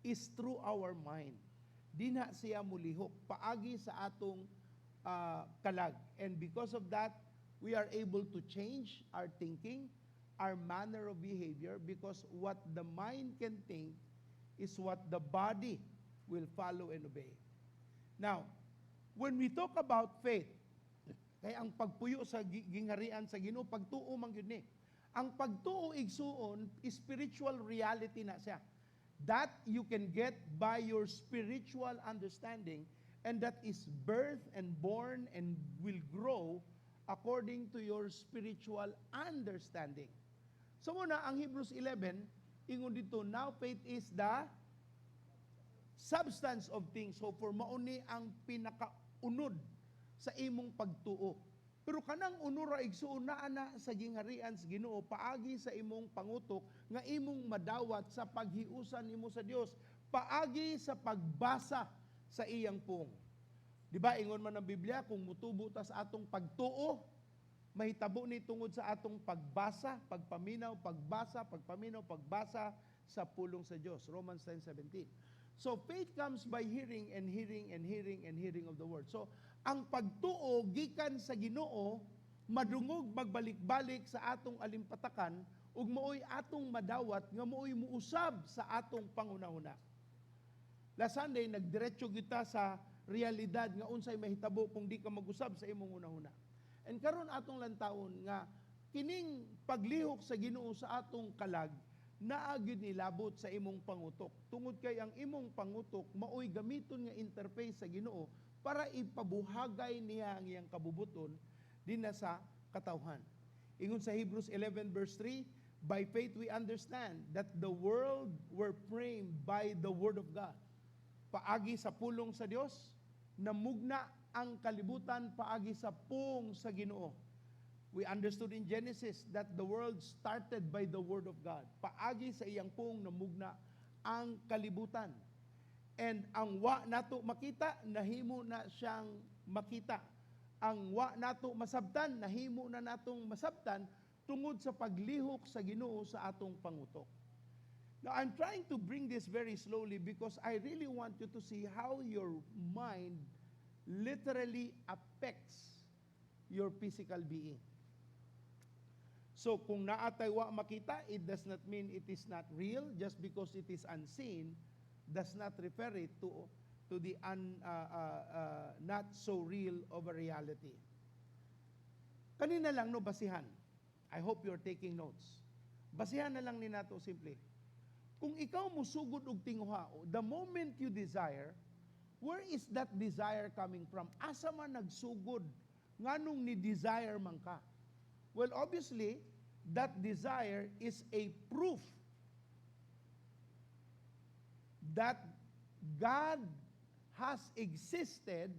is through our mind. Dinha siya mulihok paagi sa atong kalag. And because of that, we are able to change our thinking, our manner of behavior, because what the mind can think is what the body will follow and obey. Now, when we talk about faith, kay ang pagpuyo sa gingharian sa Ginoo, pagtuo man gyud ni. Ang pagtuo, igsuon, spiritual reality na siya. That you can get by your spiritual understanding, and that is birth and born and will grow according to your spiritual understanding. So muna, ang Hebrews 11, ingon dito, now faith is the substance of things hoped for. Mao ni ang pinakaunod sa imong pagtuo. Pero kanang unura, igsuon, naa na sa gingharian sa Ginoo paagi sa imong pangutok nga imong madawat sa paghiusan nimo sa Dios paagi sa pagbasa sa iyang pulong. Di ba ingon man ang Biblia, kung mutubo ta sa atong pagtuo, mahitabo ni tungod sa atong pagbasa, pagpaminaw, pagbasa, pagpaminaw, pagbasa sa pulong sa Dios. Romans 10:17. So faith comes by hearing and hearing and hearing and hearing of the word. So ang pagtuo gikan sa Ginoo madungog magbalik-balik sa atong alimpatakan ug maoy atong madawat nga maoy muusab sa atong panghunahuna. Last Sunday, nagdiretso kita sa realidad nga unsay mahitabo kung di ka mag-usab sa imong hunahuna. And karon atong lantawon nga kining paglihok sa Ginoo sa atong kalag naa gyud nilabot sa imong pangutok. Tungod kay ang imong pangutok maoy gamiton nga interface sa Ginoo para ipabuhagay niya ang iyang kabubuton dinha sa katawhan. Ingon sa Hebrews 11 verse 3, "By faith we understand that the world were framed by the word of God." Paagi sa pulong sa Dios, namugna ang kalibutan paagi sa pulong sa Ginoo. We understood in Genesis that the world started by the word of God. Paagi sa iyang pulong namugna ang kalibutan. And ang wa nato makita, nahimo na siyang makita. Ang wa nato masabtan, nahimo na natong masabtan tungod sa paglihok sa Ginoo sa atong pangutok. Now, I'm trying to bring this very slowly because I really want you to see how your mind literally affects your physical being. So, kung naa tay wa makita, it does not mean it is not real. Just because it is unseen does not refer it to the not so real of a reality. Kanina lang, no, basihan. I hope you're taking notes. Basihan na lang ni nato simple. Kung ikaw musugod og tinguha, the moment you desire, where is that desire coming from? Asa man nagsugod? Nganong ni desire man ka? Well, obviously, that desire is a proof that God has existed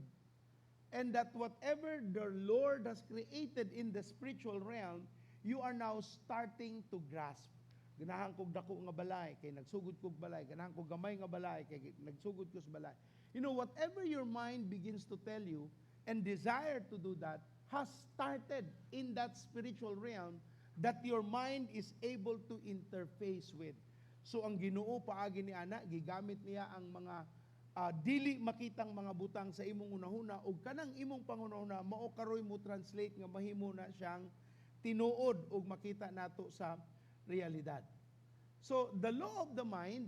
and that whatever the Lord has created in the spiritual realm, you are now starting to grasp. Ganahan kog dako nga balay, kay nagsugod kog balay. Ganahan kog gamay nga balay, kay nagsugod ko sa balay. Whatever your mind begins to tell you and desire to do that has started in that spiritual realm that your mind is able to interface with. So ang Ginoo, paagi ni ana, gigamit niya ang mga dili makitang mga butang sa imong hunahuna, ug kanang imong panghunahuna mao karoy mo translate nga mahimo na siyang tinuod ug makita nato sa realidad. So the law of the mind,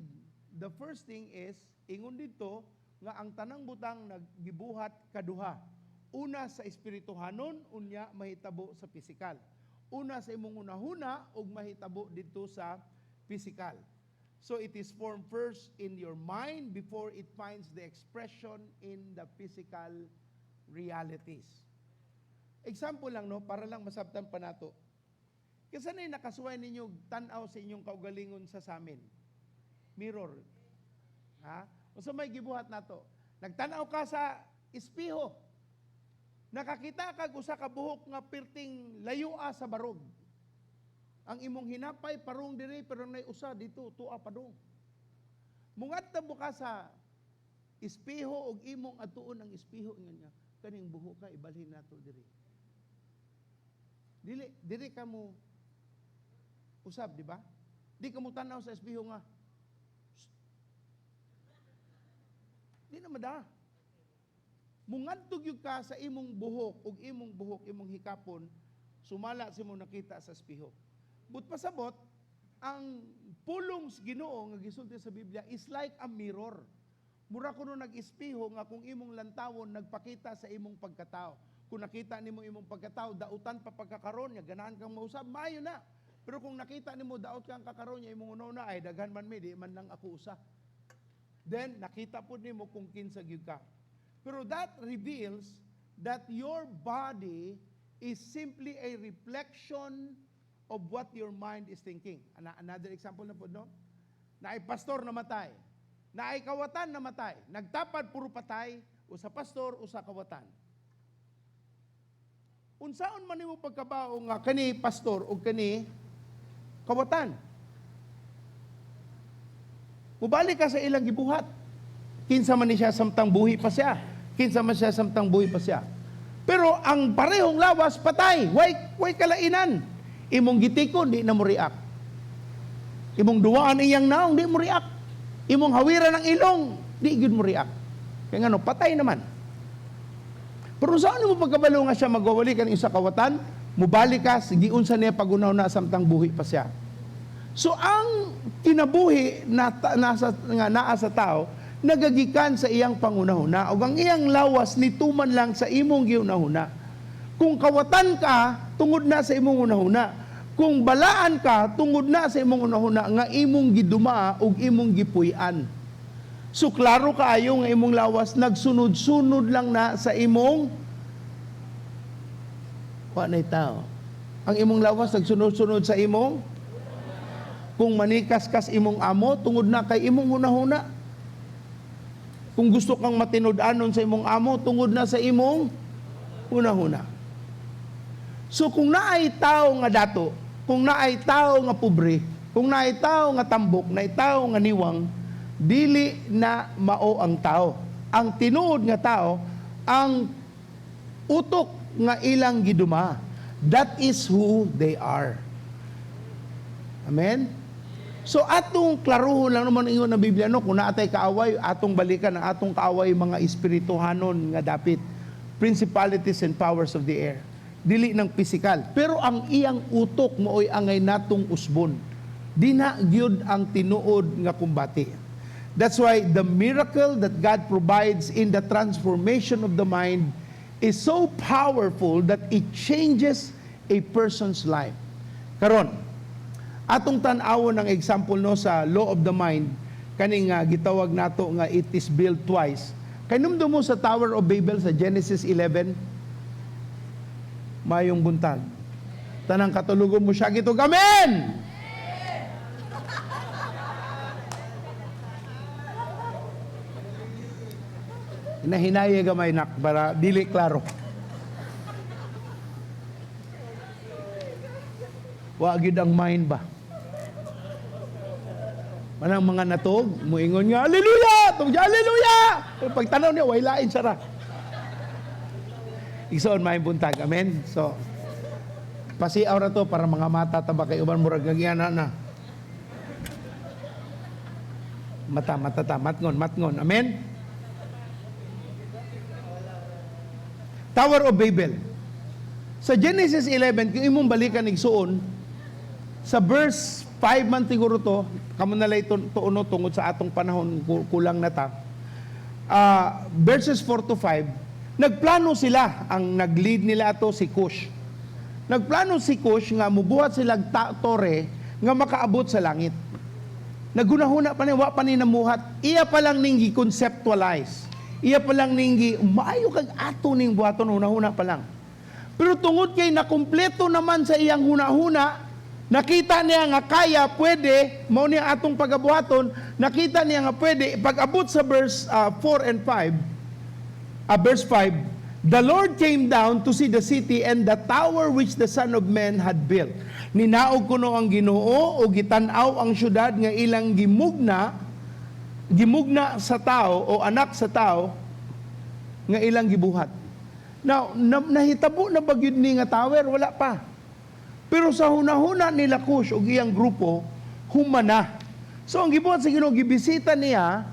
the first thing is, ingon dito nga ang tanang butang naggibuhat kaduha. Una sa espirituhanon, unya mahitabo sa pisikal. Una sa imong hunahuna ug mahitabo dito sa pisikal. So it is formed first in your mind before it finds the expression in the physical realities. Example lang, no, para lang masabtan pa nato. Kinsa na nakasuway ninyo tan-aw sa inyong kaugalingon sa samin? Mirror. Ha? Unsa may gibuhat nato? Nagtan-aw ka sa espiho. Nakakita kag usa ka buhok nga pirting layoa sa barog. Ang imong hinapay parong diri, pero nay usa dito tua padung. Mungadto ka sa espiho og imong atuon ang espiho, ingon nga, "Kaning buhok ka ibalhin nato diri." Dili diri ka mo usab, di ba? Di ka mo tanaw sa espiho nga, "Shh." Di na mada. Mungadto gyud ka sa imong buhok ug imong buhok imong hikapon sumala sa imong nakita sa espiho. But pasabot, ang pulong sa Ginoo nga gisulti sa Biblia is like a mirror. Mura kuno nag-espiho nga kung imong lantawon nagpakita sa imong pagkatao. Kung nakita nimo imong pagkatao, dautan pa pagkakaron, nga ganahan kang mausab, maayo na. Pero kung nakita nimo daot kang kakaron, nya imong una ay daghan man mi, di man lang ako usa. Then nakita pud nimo kung kinsa gyud ka. Pero that reveals that your body is simply a reflection of what your mind is thinking. Another example na po, no? Naay pastor namatay. Naay kawatan namatay. Nagtapad, puro patay, usa pastor, usa kawatan. Unsaon man nimo pagkabao nga kani pastor o kani kawatan? Mubalik ka sa ilang gibuhat. Kinsa man ni siya samtang buhi pa siya. Kinsa man siya samtang buhi pa siya. Pero ang parehong lawas patay, way kalainan. Imong gitikon, di na mo react. Imong duwaan iyang naong, di mo react. Imong hawiran ang ilong, di gyud mo react. Kaya ngano, patay naman. Pero saan mo pagkabalo nga siya magwawali kan isa kawatan? Mubalik ka, sige, unsa niya pagunaw na samtang buhi pa siya. So ang kinabuhi na, nasa, nga naa sa tao, nagagikan sa iyang pangunahuna ug ang iyang lawas nituman lang sa imong gihunahuna. Kung kawatan ka, tungod na sa imong hunahuna. Kung balaan ka, tungod na sa imong hunahuna nga imong gidumaa ug imong gipuy-an. So klaro kaayo nga imong lawas nagsunod-sunod lang na sa imong, wa nay tao. Ang imong lawas nagsunod-sunod sa imong. Kung manikas kas imong amo, tungod na kay imong hunahuna. Kung gusto kang matinud-anon sa imong amo, tungod na sa imong hunahuna. So kung naay tao nga dato, kung naay tao nga pobre, kung naay tao nga tambok, naay tao nga niwang, dili na mao ang tao. Ang tinuod nga tao, ang utok nga ilang giduma. That is who they are. Amen? So atong klaruhon lang naman ingon ng Biblia, no, kung naatay kaaway, atong balikan ang atong kaaway mga espirituhanon nga dapit, principalities and powers of the air. Dili ng pisikal, pero ang iyang utok maoy angay natong usbon. Dina gyud ang tinuod nga kumbati. That's why the miracle that God provides in the transformation of the mind is so powerful that it changes a person's life. Karon, atong tan-awon ng example, no, sa law of the mind kaning gitawag nato nga it is built twice. Kahinumdom mo sa Tower of Babel sa Genesis 11? Mayong buntag. Tanang katulugon mo siya gitog. Amen. Hinahinaye gamay, nak, para dili klaro. Wa gyud ang mind ba? Manang mga natog, muingon nga, "Hallelujah! Tungod, hallelujah!" Pero pagtanaw niya, way lain siya ra. Igsoon, maayong buntag. Amen? So, pasiaw na to para mga mata ta ba kay uban murag nagyana na. Mata, mata ta, matngon, matngon. Amen? Tower of Babel. Sa Genesis 11, kung imong balikan, igsuon, sa verse 5 man siguro to, kamo na lang ito tuono tungod sa atong panahon, kulang na ta. Verses 4 to 5, nagplano sila, ang nag-lead nila ato si Cush. Nagplano si Cush nga mubuhat sila tore nga makaabot sa langit. Naghunahuna pa niya, wa pa ni namuhat. Iya pa lang ning gi-conceptualize. Iya pa lang ning gi, maayo kag ato ning buhaton, hunahuna pa lang. Pero tungod kay nakumpleto naman sa iyang hunahuna, nakita niya nga kaya, pwede, mao niya atong pagabuhaton, nakita niya nga pwede, pag-abot sa verse 4 and 5, verse 5, "The Lord came down to see the city and the tower which the Son of Man had built." Ninaog kuno ang Ginoo o gitan-aw ang syudad nga ilang gimugna, gimugna sa tao o anak sa tao nga ilang gibuhat. Now, nahitabo na ba gyud ni nga tower? Wala pa. Pero sa hunahuna nila Cush ug iyang grupo, humana. So ang gibuhat sa Ginoo, gibisita niya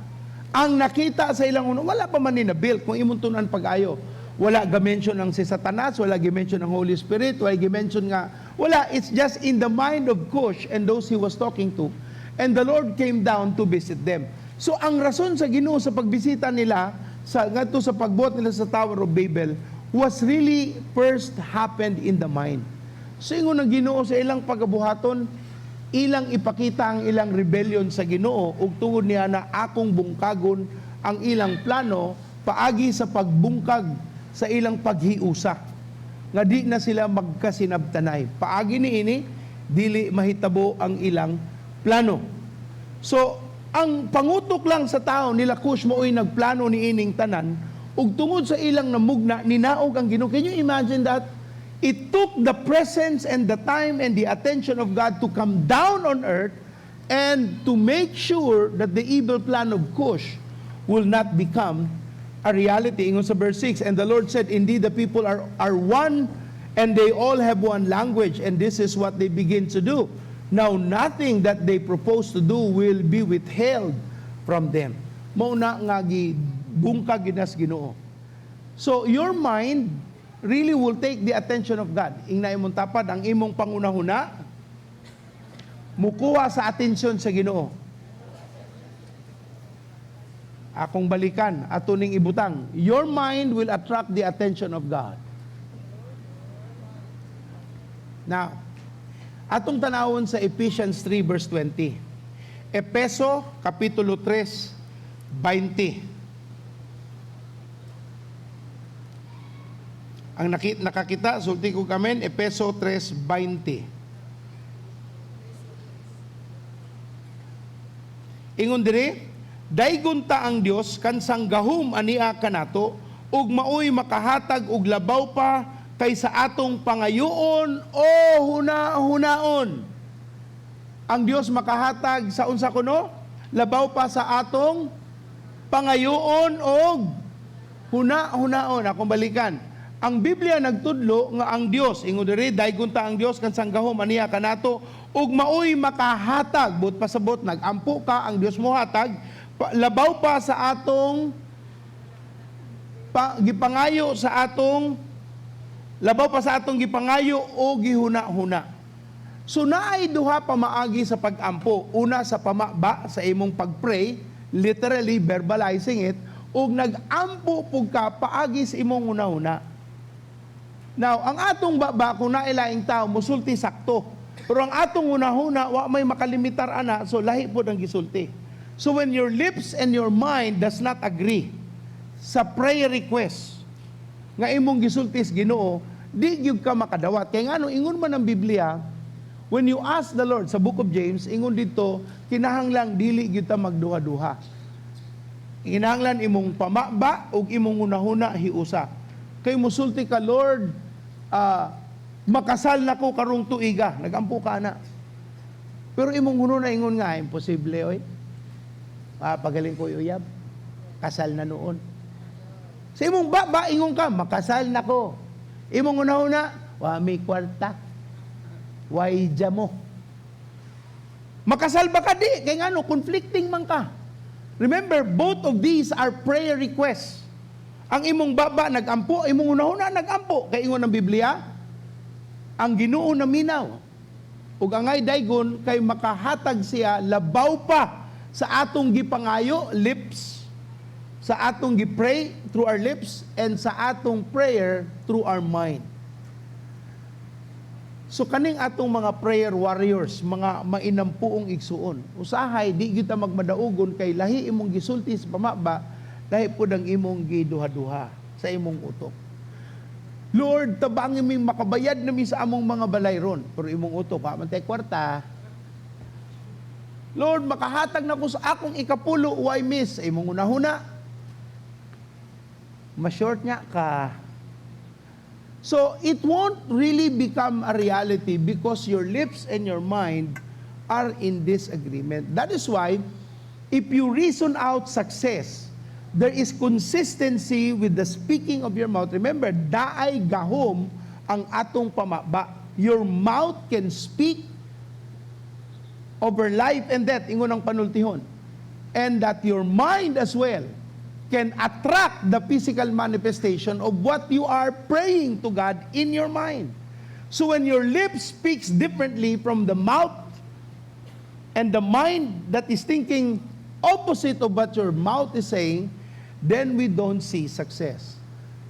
ang nakita sa ilang una. Wala pa man ni na-build kung imong tun-an pag-ayo. Wala ga-mention ang si Satanas, wala gi-mention ang Holy Spirit, wala gi-mention nga, wala, it's just in the mind of Cush and those he was talking to. And the Lord came down to visit them. So ang rason sa Ginoo sa pagbisita nila sa ngadto sa pagbuhat nila sa Tower of Babel was really first happened in the mind. So ingon ang Ginoo sa ilang pagabuhaton, ilang ipakita ang ilang rebellion sa Ginoo ug tungod niya na akong bungkagon ang ilang plano paagi sa pagbungkag sa ilang paghiusa nga di na sila magkasinabtanay. Paagi ni ini dili mahitabo ang ilang plano. So, ang pangutok lang sa tao nila Cush mao'y nagplano ni ining tanan ug tungod sa ilang namugna, ninaog ang Ginoo. Can you imagine that? It took the presence and the time and the attention of God to come down on earth and to make sure that the evil plan of Cush will not become a reality. Ingon sa verse 6, "And the Lord said, 'Indeed, the people are one and they all have one language, and this is what they begin to do. Now, nothing that they propose to do will be withheld from them.'" Mao na nga gibungkag gyud nas Ginoo. So, your mind really will take the attention of God. Ingna imong tapad, ang imong pangunahuna, mukuha sa atensyon sa Ginoo. Akong balikan, ato ning ibutang. Your mind will attract the attention of God. Now, atong tanawon sa Ephesians 3 verse 20. Epeso kapitulo 3 20. Ang nakakita, sulti ko kamen, Epeso 3:20. Ingon diri, "Daygon ta ang Dios kansang gahom ania kanato ug maoy makahatag og labaw pa kaysa atong pangayoon o huna-hunaon." Ang Dios makahatag sa unsa kuno? Labaw pa sa atong pangayoon og huna-hunaon. Akong balikan. Ang Biblia nagtudlo nga ang Dios, ingon diri, "Daygon ta ang Dios kansang gahom aniya kanato ug maoy makahatag," but pasabot nagampo ka, ang Dios mo hatag labaw pa sa atong gipangayo sa atong labaw pa sa atong gipangayo o gihuna-huna. So naay duha pa maagi sa pag-ampo. Una sa pamaba sa imong pag-pray, literally verbalizing it, ug nag-ampo pug ka paagi sa imong hunahuna. Now, ang atong baba kung nailaing tao musulti sakto. Pero ang atong hunahuna wa may makalimitar ana, so lahi pod ang gisulti. So when your lips and your mind does not agree sa prayer request nga imong gisulti sa Ginoo, di gyud ka makadawat. Kay ngano, ingon man ang Biblia, when you ask the Lord sa Book of James, ingon dito, kinahanglang dili gyud ta magduha-duha. Kinahanglan imong pamaba ug imong hunahuna hiusa. Kay musulti ka, "Lord, makasal na ko karong tuiga." Nagampo ka na. Pero imong hunahuna ingon nga, "Imposible oy. Pagaling ko uyab. Kasal na noon." Sa imong baba, ingon ka, "Makasal na ko." Imong hunahuna, "Wa mi kwarta. Way mo." Makasal ba ka di? Kay ngano, conflicting man ka. Remember, both of these are prayer requests. Ang imong baba nagampo, imong hunahuna nagampo. Kay ingon ng Biblia, ang Ginoo naminaw. Ug angay daygon kay makahatag siya labaw pa sa atong gipangayo, lips, sa atong gi-pray through our lips, and sa atong prayer through our mind. So kaning atong mga prayer warriors, mga mainampuong igsuon, usahay di gyud ta magmadaugon kay lahi imong gisulti sa pamaba, lahi pud ang imong giduha-duha sa imong utok. "Lord, tabangi mi makabayad na mi sa among mga balay ron." Pero imong utok, "Wa man tay kwarta." "Lord, makahatag na ko sa akong ikapulo, why miss?" Sa imong hunahuna, ma-short nga ka. So, it won't really become a reality because your lips and your mind are in disagreement. That is why, if you reason out success, there is consistency with the speaking of your mouth. Remember, naay gahom ang atong pamaba. Your mouth can speak over life and death, ingon ang panultihon. And that your mind as well can attract the physical manifestation of what you are praying to God in your mind. So when your lips speaks differently from the mouth and the mind that is thinking opposite of what your mouth is saying, then we don't see success.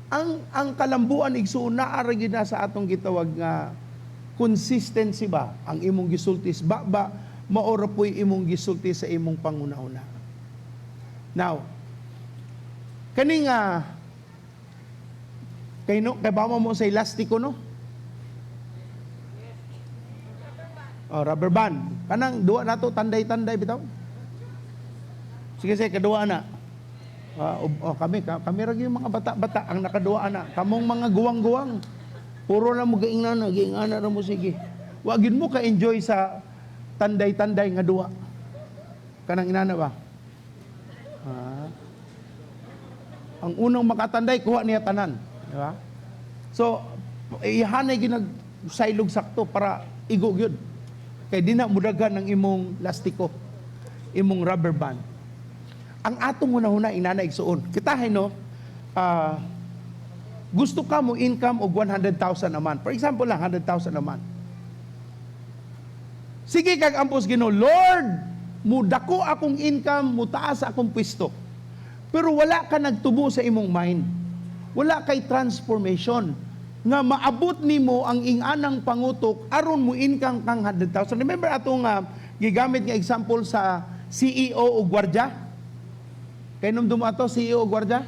Ang kalambuan, igsuon, naa ra gyud na sa atong gitawag nga consistency ba? Ang imong gisulti sa baba, mao ra po'y imong gisulti sa imong panghunahuna. Now, kaning kay no kay ba mo sa elastiko, no? Oh, rubber band. Kanang duwa nato tanday-tanday bitaw. Sige, sige, kaduwa na. Ah, oh, kami ra gyud mga bata-bata ang nakaduwa na. Kamong mga guwang-guwang. Puro na mo giingnan na, giingana ra mo sige. Wa gyud mo ka-enjoy sa tanday-tanday nga duwa. Kanang inana ba? Ah. Ang unang makatanday, kuha niya tanan. Di ba? So, ihanay ginag saylog sakto para igo gyud. Kay di na mudagan ang imong lastiko, imong rubber band. Ang atong hunahuna inana, igsuon. Kita no, gusto ka mo income og 100,000 a month. For example lang, 100,000 a month. Sige kag ampos Ginoo, "Lord, mudako akong income, mutaas akong pwesto." Pero wala ka nagtubo sa imong mind. Wala kay transformation nga maabot nimo ang inganang pangutok aron mo income kang 100,000. Remember atong gigamit nga example sa CEO o gwardya? Kay nung ato CEO o gwardya?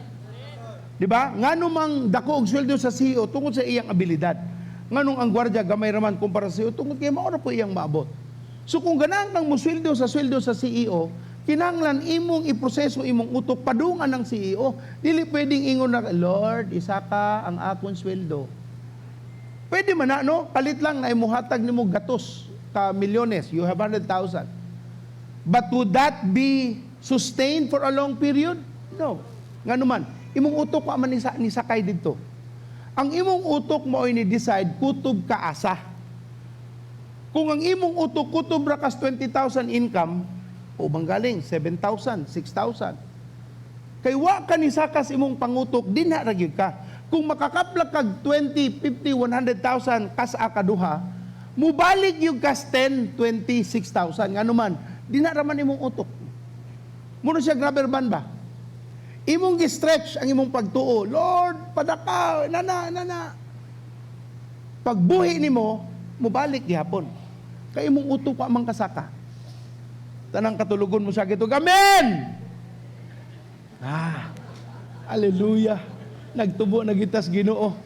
Di ba? Ngano mang dako og sweldo sa CEO? Tungod sa iyang abilidad. Nganong ang gwardya gamay raman kumpara sa CEO? Tungod kay mao ra po iyang maabot. So kung ganahan kang musweldo sa sweldo sa CEO, kinahanglan imong iproseso imong utok padungan ng CEO. Dili pwedeng ingon na, "Lord, isaka ang akong sweldo." Pwede man na, no? Palit lang na imuhatag nimo gatos ka milyones, you have 100,000. But would that be sustained for a long period? No. Ngano man, imong utok wa man ni sakay didto. Ang imong utok mo ni decide kutob ka asa. Kung ang imong utok kutob ra kas 20,000 income, o bang galing 7,000, 6,000. Kay wa ka ni sakas imong pangutok, dinha ra gyud ka. Kung makakaplak kag 20, 50, 100,000 kas kaduha, mubalik yung kas 10, 20, 6,000. Ngano man, dinha ra man imong utok. Mao na siya rubber band ba? Imong gi-stretch ang imong pagtuo. "Lord, padaka, nana, nana." Pagbuhi nimo, mubalik gihapon. Kay imong utok pa man kasaka. Tanang katulugon mo sa gitug. Amen! Ah, hallelujah. Nagtubo na kita sa Ginoo.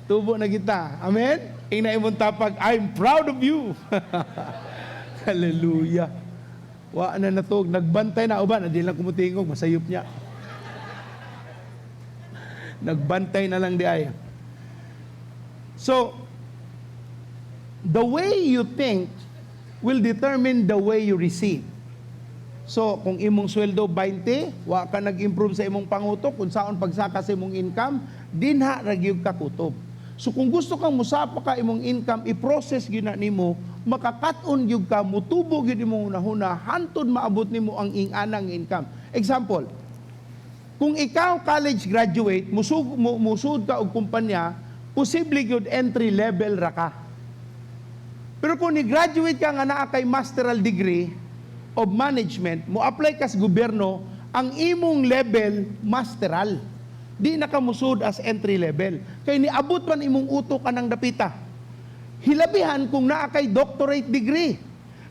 Tubo na kita. Amen? Ingna imong tapag, "I'm proud of you." Hallelujah. Wa na natog, nagbantay na uban, di lang kumutingog, masayop niya. Nagbantay na lang di ay. So, the way you think will determine the way you receive. So, kung imong sweldo 20, wa ka nag-improve sa imong pangutok, kung saon pagsaka sa imong income, dinha ra gyud ka kutob. So, kung gusto kang musapa ka imong income, i-process gyud na nimo, makakat-on gyud ka, mutubo gyud imong hunahuna, hantod maabot nimo ang inganang income. Example, kung ikaw college graduate, musud ka og kumpanya, posible gyud entry level ra ka. Pero kung ni-graduate ka nga naa kay masteral degree of management, mo apply ka sa gobyerno, ang imong level masteral. Di na ka musud as entry level. Kay niabot man imong utok anang dapita. Hilabihan kung naa kay doctorate degree.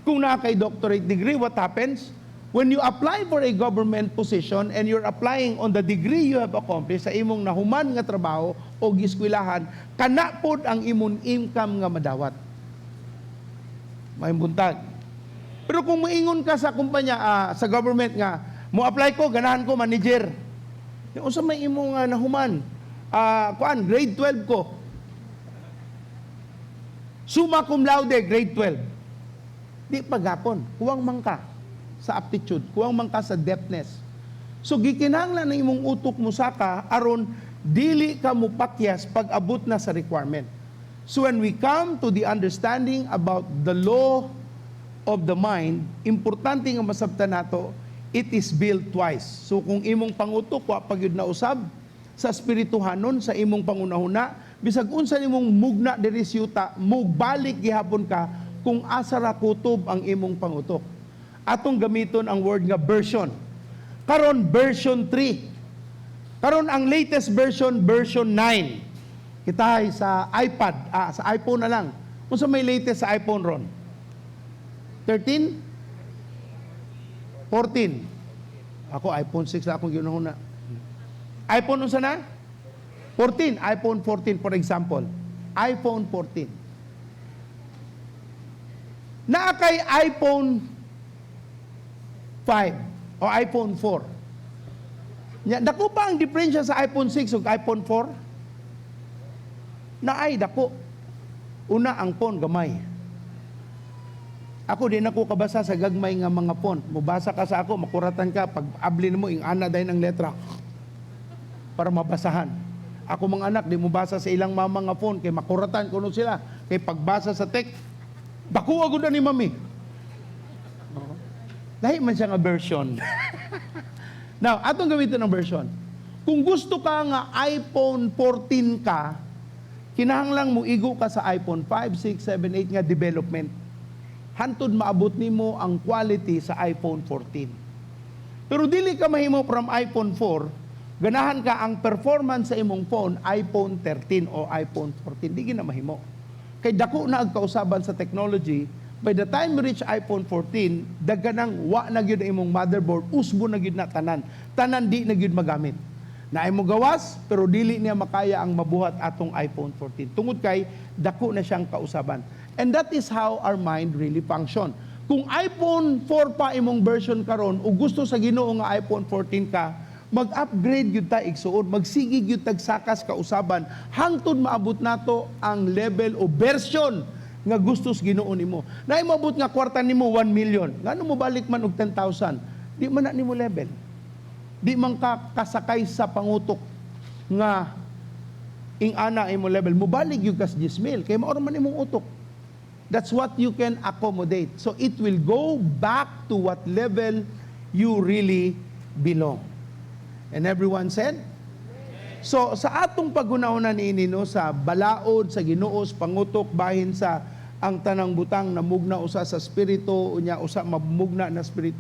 Kung naa kay doctorate degree, what happens? When you apply for a government position and you're applying on the degree you have accomplished sa imong nahuman nga trabaho o giskwilahan, kana pod ang imong income nga madawat. Maayong buntag. Pero kung moingon ka sa kumpanya, sa government nga, mo apply ko, ganahan ko manager. Unsa may imong nahuman? Kuan, grade 12 ko. Summa cum laude, grade 12. Di pa gapon, kuwang man ka sa aptitude, kuwang man ka sa depthness. So gikinahanglan ng imong utok mo saka aron dili ka mupakyas pag abot na sa requirement. So when we come to the understanding about the law of the mind, importante nga masabtan nato, it is built twice. So kung imong pangutok wa pa gyud na usab sa espirituhanon sa imong pangunahuna, bisag unsa nimong mugna diri sa yuta, mugbalik gihapon ka kung asa ra kutob ang imong pangutok. Atong gamiton ang word nga version. Karon, version 3. Karon ang latest version, version 9. Kita ay sa iPad, sa iPhone na lang. Unsa may latest sa iPhone ron? 13? 14. Ako, iPhone 6 na akong ginahuna. iPhone unsa na? 14. iPhone 14, for example. iPhone 14. Naa kay iPhone 5 o iPhone 4. Nya, dako pa ang diferensya sa iPhone 6 ug iPhone 4? Naay dako. Una, ang phone gamay. Ako, di na ko kabasa sa gagmay nga mga phone. Mubasa ka sa ako, makuratan ka. Pag abli mo, ing ana dayon ang letra para mabasahan. Ako mga anak, di mo basa sa ilang mama nga phone, kay makuratan kuno sila. Kay pagbasa sa text, dako agud na ni mami. Lahi man siya nga version. Now, atong gamitin ang version. Kung gusto ka nga iPhone 14 ka, kinahanglang mo igo ka sa iPhone 5, 6, 7, 8 nga development. Hantod maabot nimo ang quality sa iPhone 14. Pero dili ka mahimo from iPhone 4, ganahan ka ang performance sa imong phone, iPhone 13 o iPhone 14. Di na mahimo. Kay dako na ang kausaban sa technology, by the time you reach iPhone 14, daganang wa na gyud ang imong motherboard, usbo na gyud na tanan. Tanan di na gyud magamit. Naay mo gawas, pero dili niya makaya ang mabuhat atong iPhone 14. Tungod kay dako na siyang kausaban. And that is how our mind really function. Kung iPhone 4 pa imong version karon ug gusto sa Ginoo nga iPhone 14 ka, mag-upgrade gyud ta, igsuon, magsige gyud tag sakas kausaban hangtod maabot nato ang level o version nga gusto sa Ginoo nimo. Naay moabot nga kwarta nimo 1 million, ngano mo balik man og 10,000? Di man na nimo level. Di man ka kasakay sa pangutok nga ing ana imo level. Mubalik gyud kas 10,000 kay mao ra man imong utok. That's what you can accommodate. So it will go back to what level you really belong. And everyone said? So sa atong paghunahuna niini, no, sa balaod sa Ginoo sa pangutok, bahin sa ang tanang butang namugna usa sa spirito, unya usa mamugna na spirit,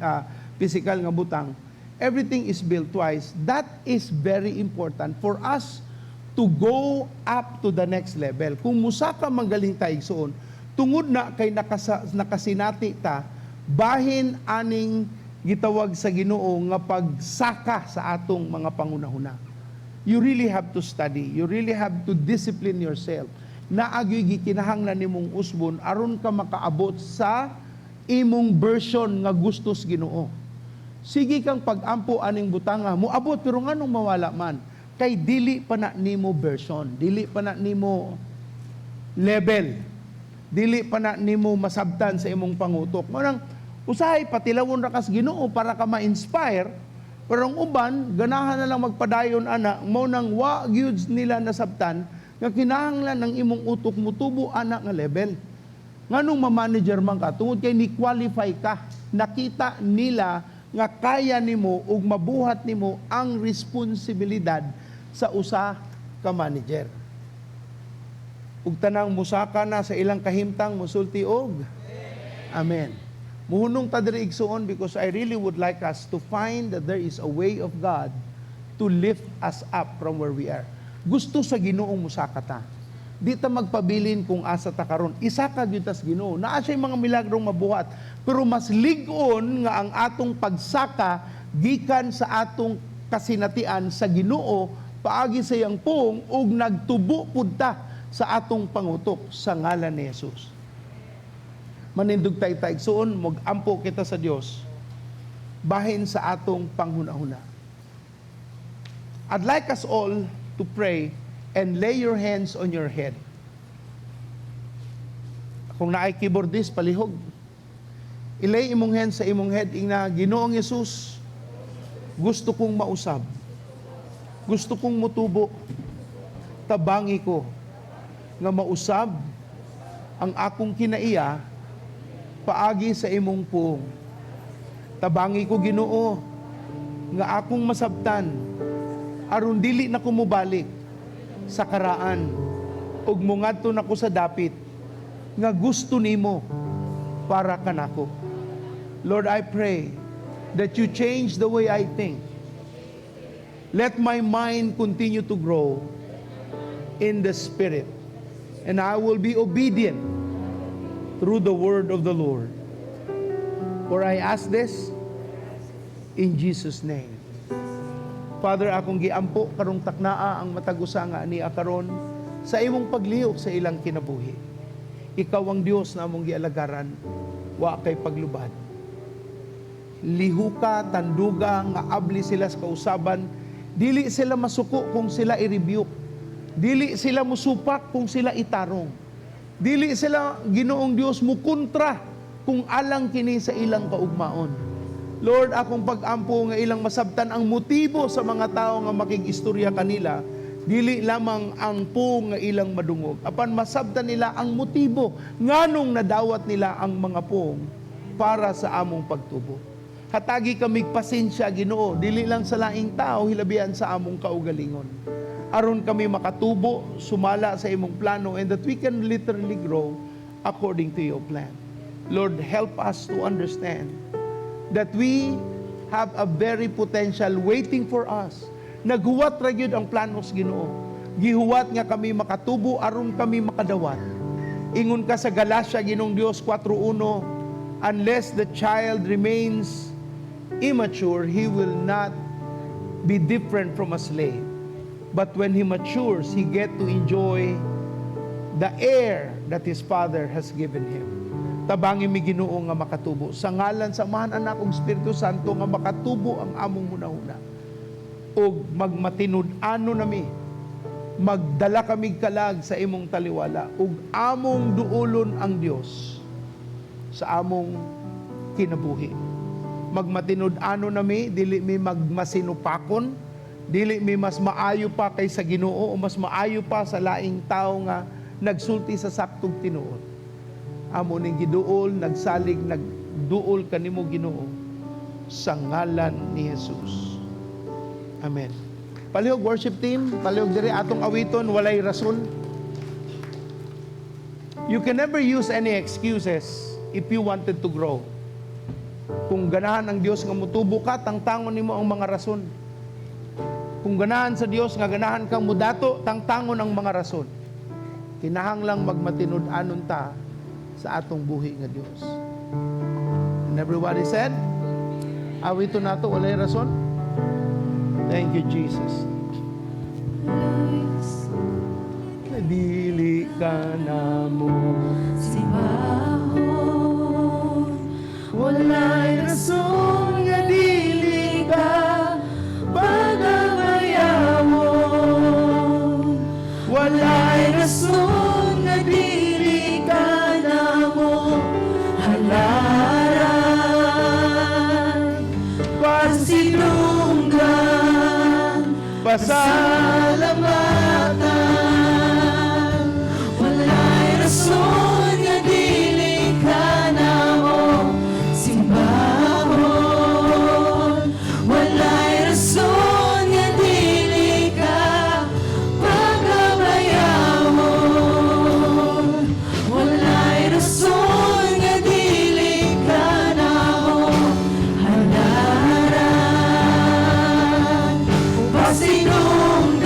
physical nga butang, everything is built twice. That is very important for us to go up to the next level. Kung musaka manggaling ta, igsuon, tungod na kay nakasinati ta bahin aning gitawag sa Ginoo nga pagsaka sa atong mga pangunahuna. You really have to study. You really have to discipline yourself. Naa gyoy gikinahanglan nimong usbon aron ka makaabot sa imong version nga gusto sa Ginoo. Sige kang pag-ampo aning butanga, moabot, pero nganong mawala man? Kay dili pa na nimo version, dili pa na nimo level. Dili pa na nimo masabtan sa imong pangutok. Mao nang usahay patilawon ra kas Ginoo para ka ma-inspire. Pero ang uban ganahan na lang magpadayon ana, mao nang wa gyud nila nasabtan nga kinahanglan ng imong utok mutubo ana nga level. Nganong ma-manager man ka? Tungod kay ni qualify ka. Nakita nila nga kaya nimo ug mabuhat nimo ang responsibilidad sa usa ka manager. Ug tanang musaka na sa ilang kahimtang musulti og Amen. Muhunong ta diri, igsuon, because I really would like us to find that there is a way of God to lift us up from where we are. Gusto sa Ginoong musaka ta. Di ta magpabilin kung asa ta karon. Isaka gyud tas Ginoo. Naa siya mga milagrong mabuhat, pero mas lig-on nga ang atong pagsaka gikan sa atong kasinatian sa Ginoo paagi sa iyang pulong ug nagtubo pud ta sa atong pangutok sa ngalan ni Jesus. Manindog tay, igsuon, mag-ampo kita sa Dios bahin sa atong panghuna-huna. I'd like us all to pray and lay your hands on your head. Kung naay keyboardist, palihog. I-lay imong hands sa imong head, ingna, "Ginoong Yesus, gusto kong mausab. Gusto kong mutubo. Tabangi ko nga mausab ang akong kinaiya paagi sa imong pulong. Tabangi ko, Ginoo, nga akong masabtan aron dili na ko mobalik sa karaan ug mungadto na ko sa dapit nga gusto nimo para kanako. Lord, I pray that you change the way I think. Let my mind continue to grow in the Spirit, and I will be obedient through the word of the Lord. For I ask this in Jesus' name." Father, akong giampo karong taknaa ang matag usa nga ania karon sa imong paglihok sa ilang kinabuhi. Ikaw ang Dios na among gialagaran, wa kay paglubad. Lihuka, tanduga, nga abli sila sa kausaban, dili sila masuko kung sila i-rebuke. Dili sila musupak kung sila itarong. Dili sila, Ginoong Dios, mukontra kung alang kini sa ilang kaugmaon. Lord, akong pag-ampo nga ilang masabtan ang motibo sa mga tao nga makig-istorya kanila, dili lamang ang pulong nga ilang madungog. Apan masabtan nila ang motibo nganong nadawat nila ang mga pulong para sa among pagtubo. Hatagi kami pasensya, Ginoo, dili lang sa laing tao, hilabihan sa among kaugalingon. Aron kami makatubo sumala sa imong plano and that we can literally grow according to your plan. Lord, help us to understand that we have a very potential waiting for us. Naghuwat ra gyud ang planos, Ginoo. Gihuwat nga kami makatubo aron kami makadawat. Ingon ka sa Galatia, Ginoong Dios, 4:1, unless the child remains immature, he will not be different from a slave. But when he matures, he get to enjoy the heir that his father has given him. Tabangi mi, Ginoo, nga makatubo. Sa ngalan sa Amahan, Anak ug Espiritu Santo, nga makatubo ang among hunahuna. Ug magmatinud-ano nami, magdala kami kalag sa imong taliwala ug among duolon ang Dios sa among kinabuhi. Magmatinud-ano nami, dili mi magmasinupakon, dili mi mas maayo pa kaysa Ginoo o mas maayo pa sa laing tao nga nagsulti sa saktog tinuod. Amo ning giduol, nagsalig, nagduol kanimo, Ginoo, sa ngalan ni Jesus. Amen. Palihog, worship team, palihog diri, atong awiton "Walay Rason." You can never use any excuses if you wanted to grow. Kung ganahan ang Dios nga mutubo ka, tangtangon nimo ang mga rason. Kung ganahan sa Dios nga ganahan kang mudato, tangtangon ang mga rason. Kinahanglang magmatinud-anon ta sa atong buhi nga Dios. And everybody said, awiton nato "Walay Rason." Thank you, Jesus. Dili ka namo Simbahon. Walay rason nga dili ka pagabayawon. Walay rason nga dili ka namo halaran, pasidunggan, pasalamatan. Walay rason nga dili ka namo simbahon. Walay rason nga dili ka pagabayawon. Walay rason nga dili ka namo halaran, pasidunggan.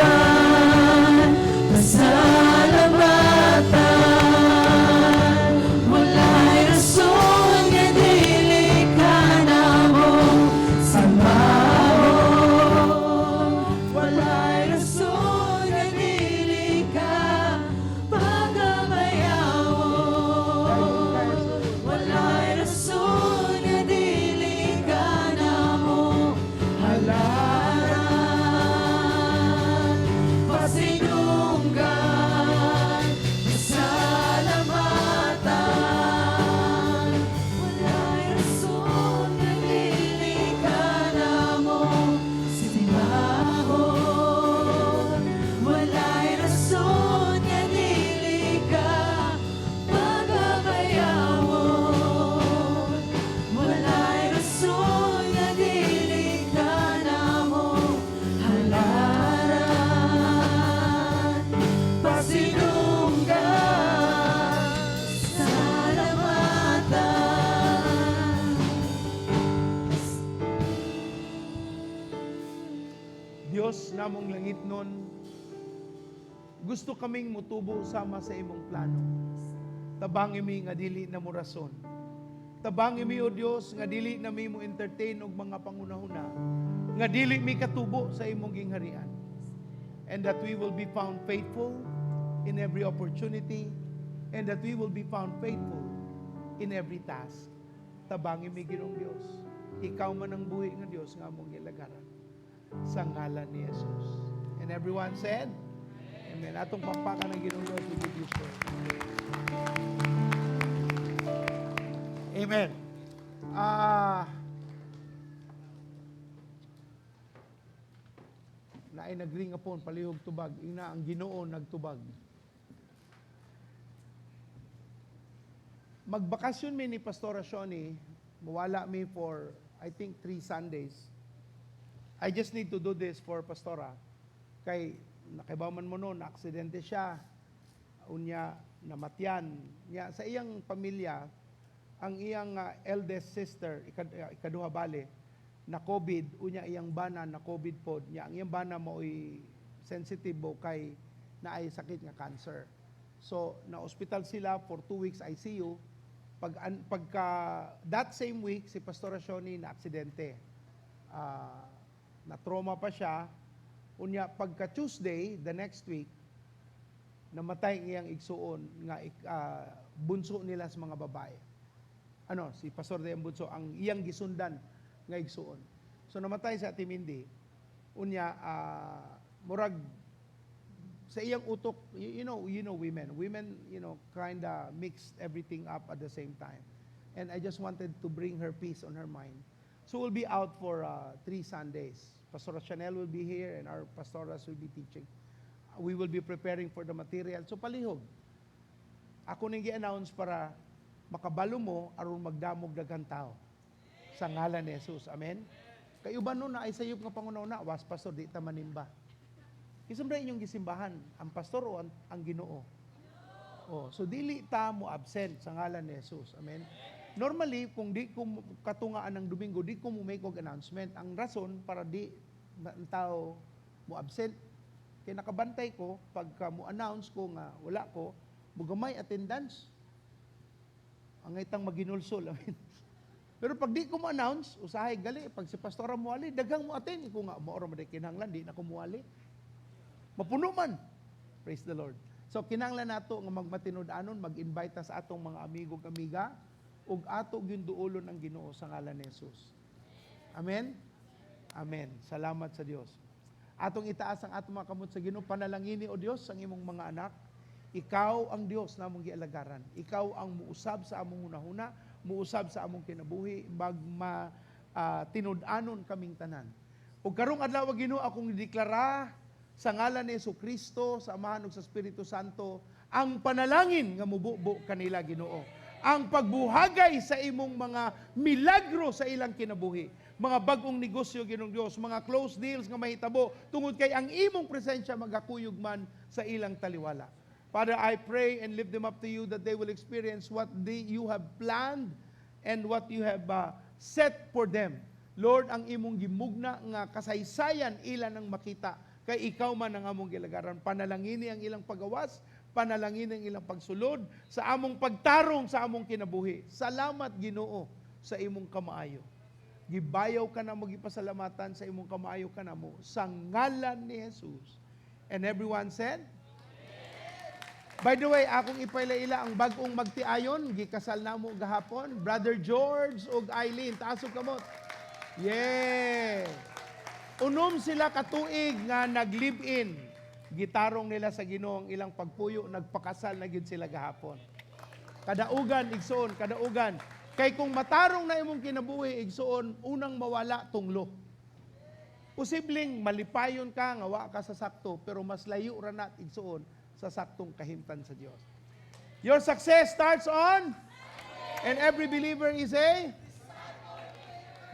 Diyos namong langitnon, gusto kaming mutubo sama sa imong plano. Tabangi mi nga dili na mo rason. Tabangi mi, O Dios, nga dili na mi mo entertain og mga pangunahuna nga dili mi katubo sa imong gingharian. And that we will be found faithful in every opportunity and that we will be found faithful in every task. Tabangi mi, Ginoong Dios. Ikaw man ang buhi nga Dios nga among gilagaran. Sa ngalan ni Jesus. And everyone said, Amen. Atong pakpakan ang Ginoong Dios, we give you praise. Amen. Naay nagring apon palihog tubag, ina ang Ginoo nagtubag. Magbakasyon mi ni Pastora Shoni, mawala mi for, I think, 3 Sundays. I just need to do this for Pastora. Kay nakibaw man mo no, na aksidente siya. Unya namatyan. Nya sa iyang pamilya, ang iyang eldest sister, ikaduha bale, na COVID, unya iyang bana na COVID pod. Nya ang iyang bana maoy sensitive bo kay naay sakit nga cancer. So, na ospital sila for 2 weeks ICU. Pagka that same week, si Pastora Shoni na aksidente. Na trauma pa siya. Unya pagka Tuesday, the next week, namatay ang iyang igsuon nga bunso nila sa mga babae. Ano, si Pastor de ang bunso, ang iyang gisundan nga igsuon. So namatay sa Ate Mindy. Unya murag sa iyang utok, you know women. Women kinda mixed everything up at the same time. And I just wanted to bring her peace on her mind. So we'll be out for 3 Sundays. Pastor Chanel will be here and our pastoras will be teaching. We will be preparing for the material. So palihog. Ako ning gi-announce para makabalo mo aron magdamog daghang tao. Sa ngalan ni Jesus. Amen. Kay uban no na ay sayop nga panguna-una, was pastor di ta manimba. Kinsa man inyong gisimbahan, ang pastor o ang Ginoo? Oh, so dili ta mo absent sa ngalan ni Jesus. Amen. Normally, kung di ko katungaan ng Domingo, di ko mo make og announcement. Ang rason para di ang tao mo absent. Kay nakabantay ko pagka mo announce ko nga wala ko, mugamay attendance. Ang itang maginulsol. Amen. Pero pag di ko mo announce, usahay gali pag si pastora muali, daghang mo attend ko nga mao ra man kinahanglan di na ko muali. Mapuno man. Praise the Lord. So kinahanglan nato nga magmatinud-anon, mag-invite ta sa atong mga amigo ug amiga ug ato gyud duolon ang Ginoo sa ngalan ni Jesus. Amen. Amen. Salamat sa Dios. Atong itaas ang atong mga kamot sa Ginoo, panalangini, o Dios, ang imong mga anak. Ikaw ang Dios namong gialagaran. Ikaw ang muusab sa among hunahuna, muusab sa among kinabuhi, magma tinud-anon kaming tanan. Ug karong adlaw, Ginoo, akong gideklara sa ngalan ni Kristo, sa Amahan ug sa Espiritu Santo, ang panalangin nga mububo kanila, Ginoo. Ang pagbuhagay sa imong mga milagro sa ilang kinabuhi. Mga bag-ong negosyo, Ginoong Dios, mga close deals nga mahitabo tungod kay ang imong presensya magakuyog man sa ilang taliwala. Father, I pray and lift them up to you that they will experience what you have planned and what you have set for them. Lord, ang imong gimugna nga kasaysayan ila nang makita kay ikaw man ang among gilagaran. Panalangini ang ilang pagawas, panalangini ang ilang pagsulod sa among pagtarong sa among kinabuhi. Salamat, Ginoo, sa imong kamaayo. Gibayaw ka namo, gipasalamatan sa imong kamaayo kanamo sa ngalan ni Jesus. And everyone said, By the way, akong ipailaila ang bag-ong magtiayon, gikasal namo gahapon, Brother George ug Eileen. Taas og kamot. Yeah. 6 sila katuig nga nag-live-in. Gitarong nila sa Ginoo ang ilang pagpuyo, nagpakasal na gyud sila gahapon. Kadaugan, igsoon, kadaugan. Kay kung matarong na imong kinabuhi, igsoon, unang mawala tunglo. Posibleng malipayon ka nga wa ka sa sakto, pero mas layo ra na, igsoon, sa saktong kahimtan sa Dios. Your success starts on and every believer is a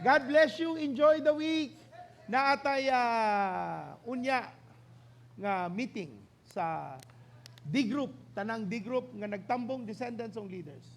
God bless you. Enjoy the week. Naatay unya nga meeting sa D group, tanang D group nga nagtambong descendants of leaders.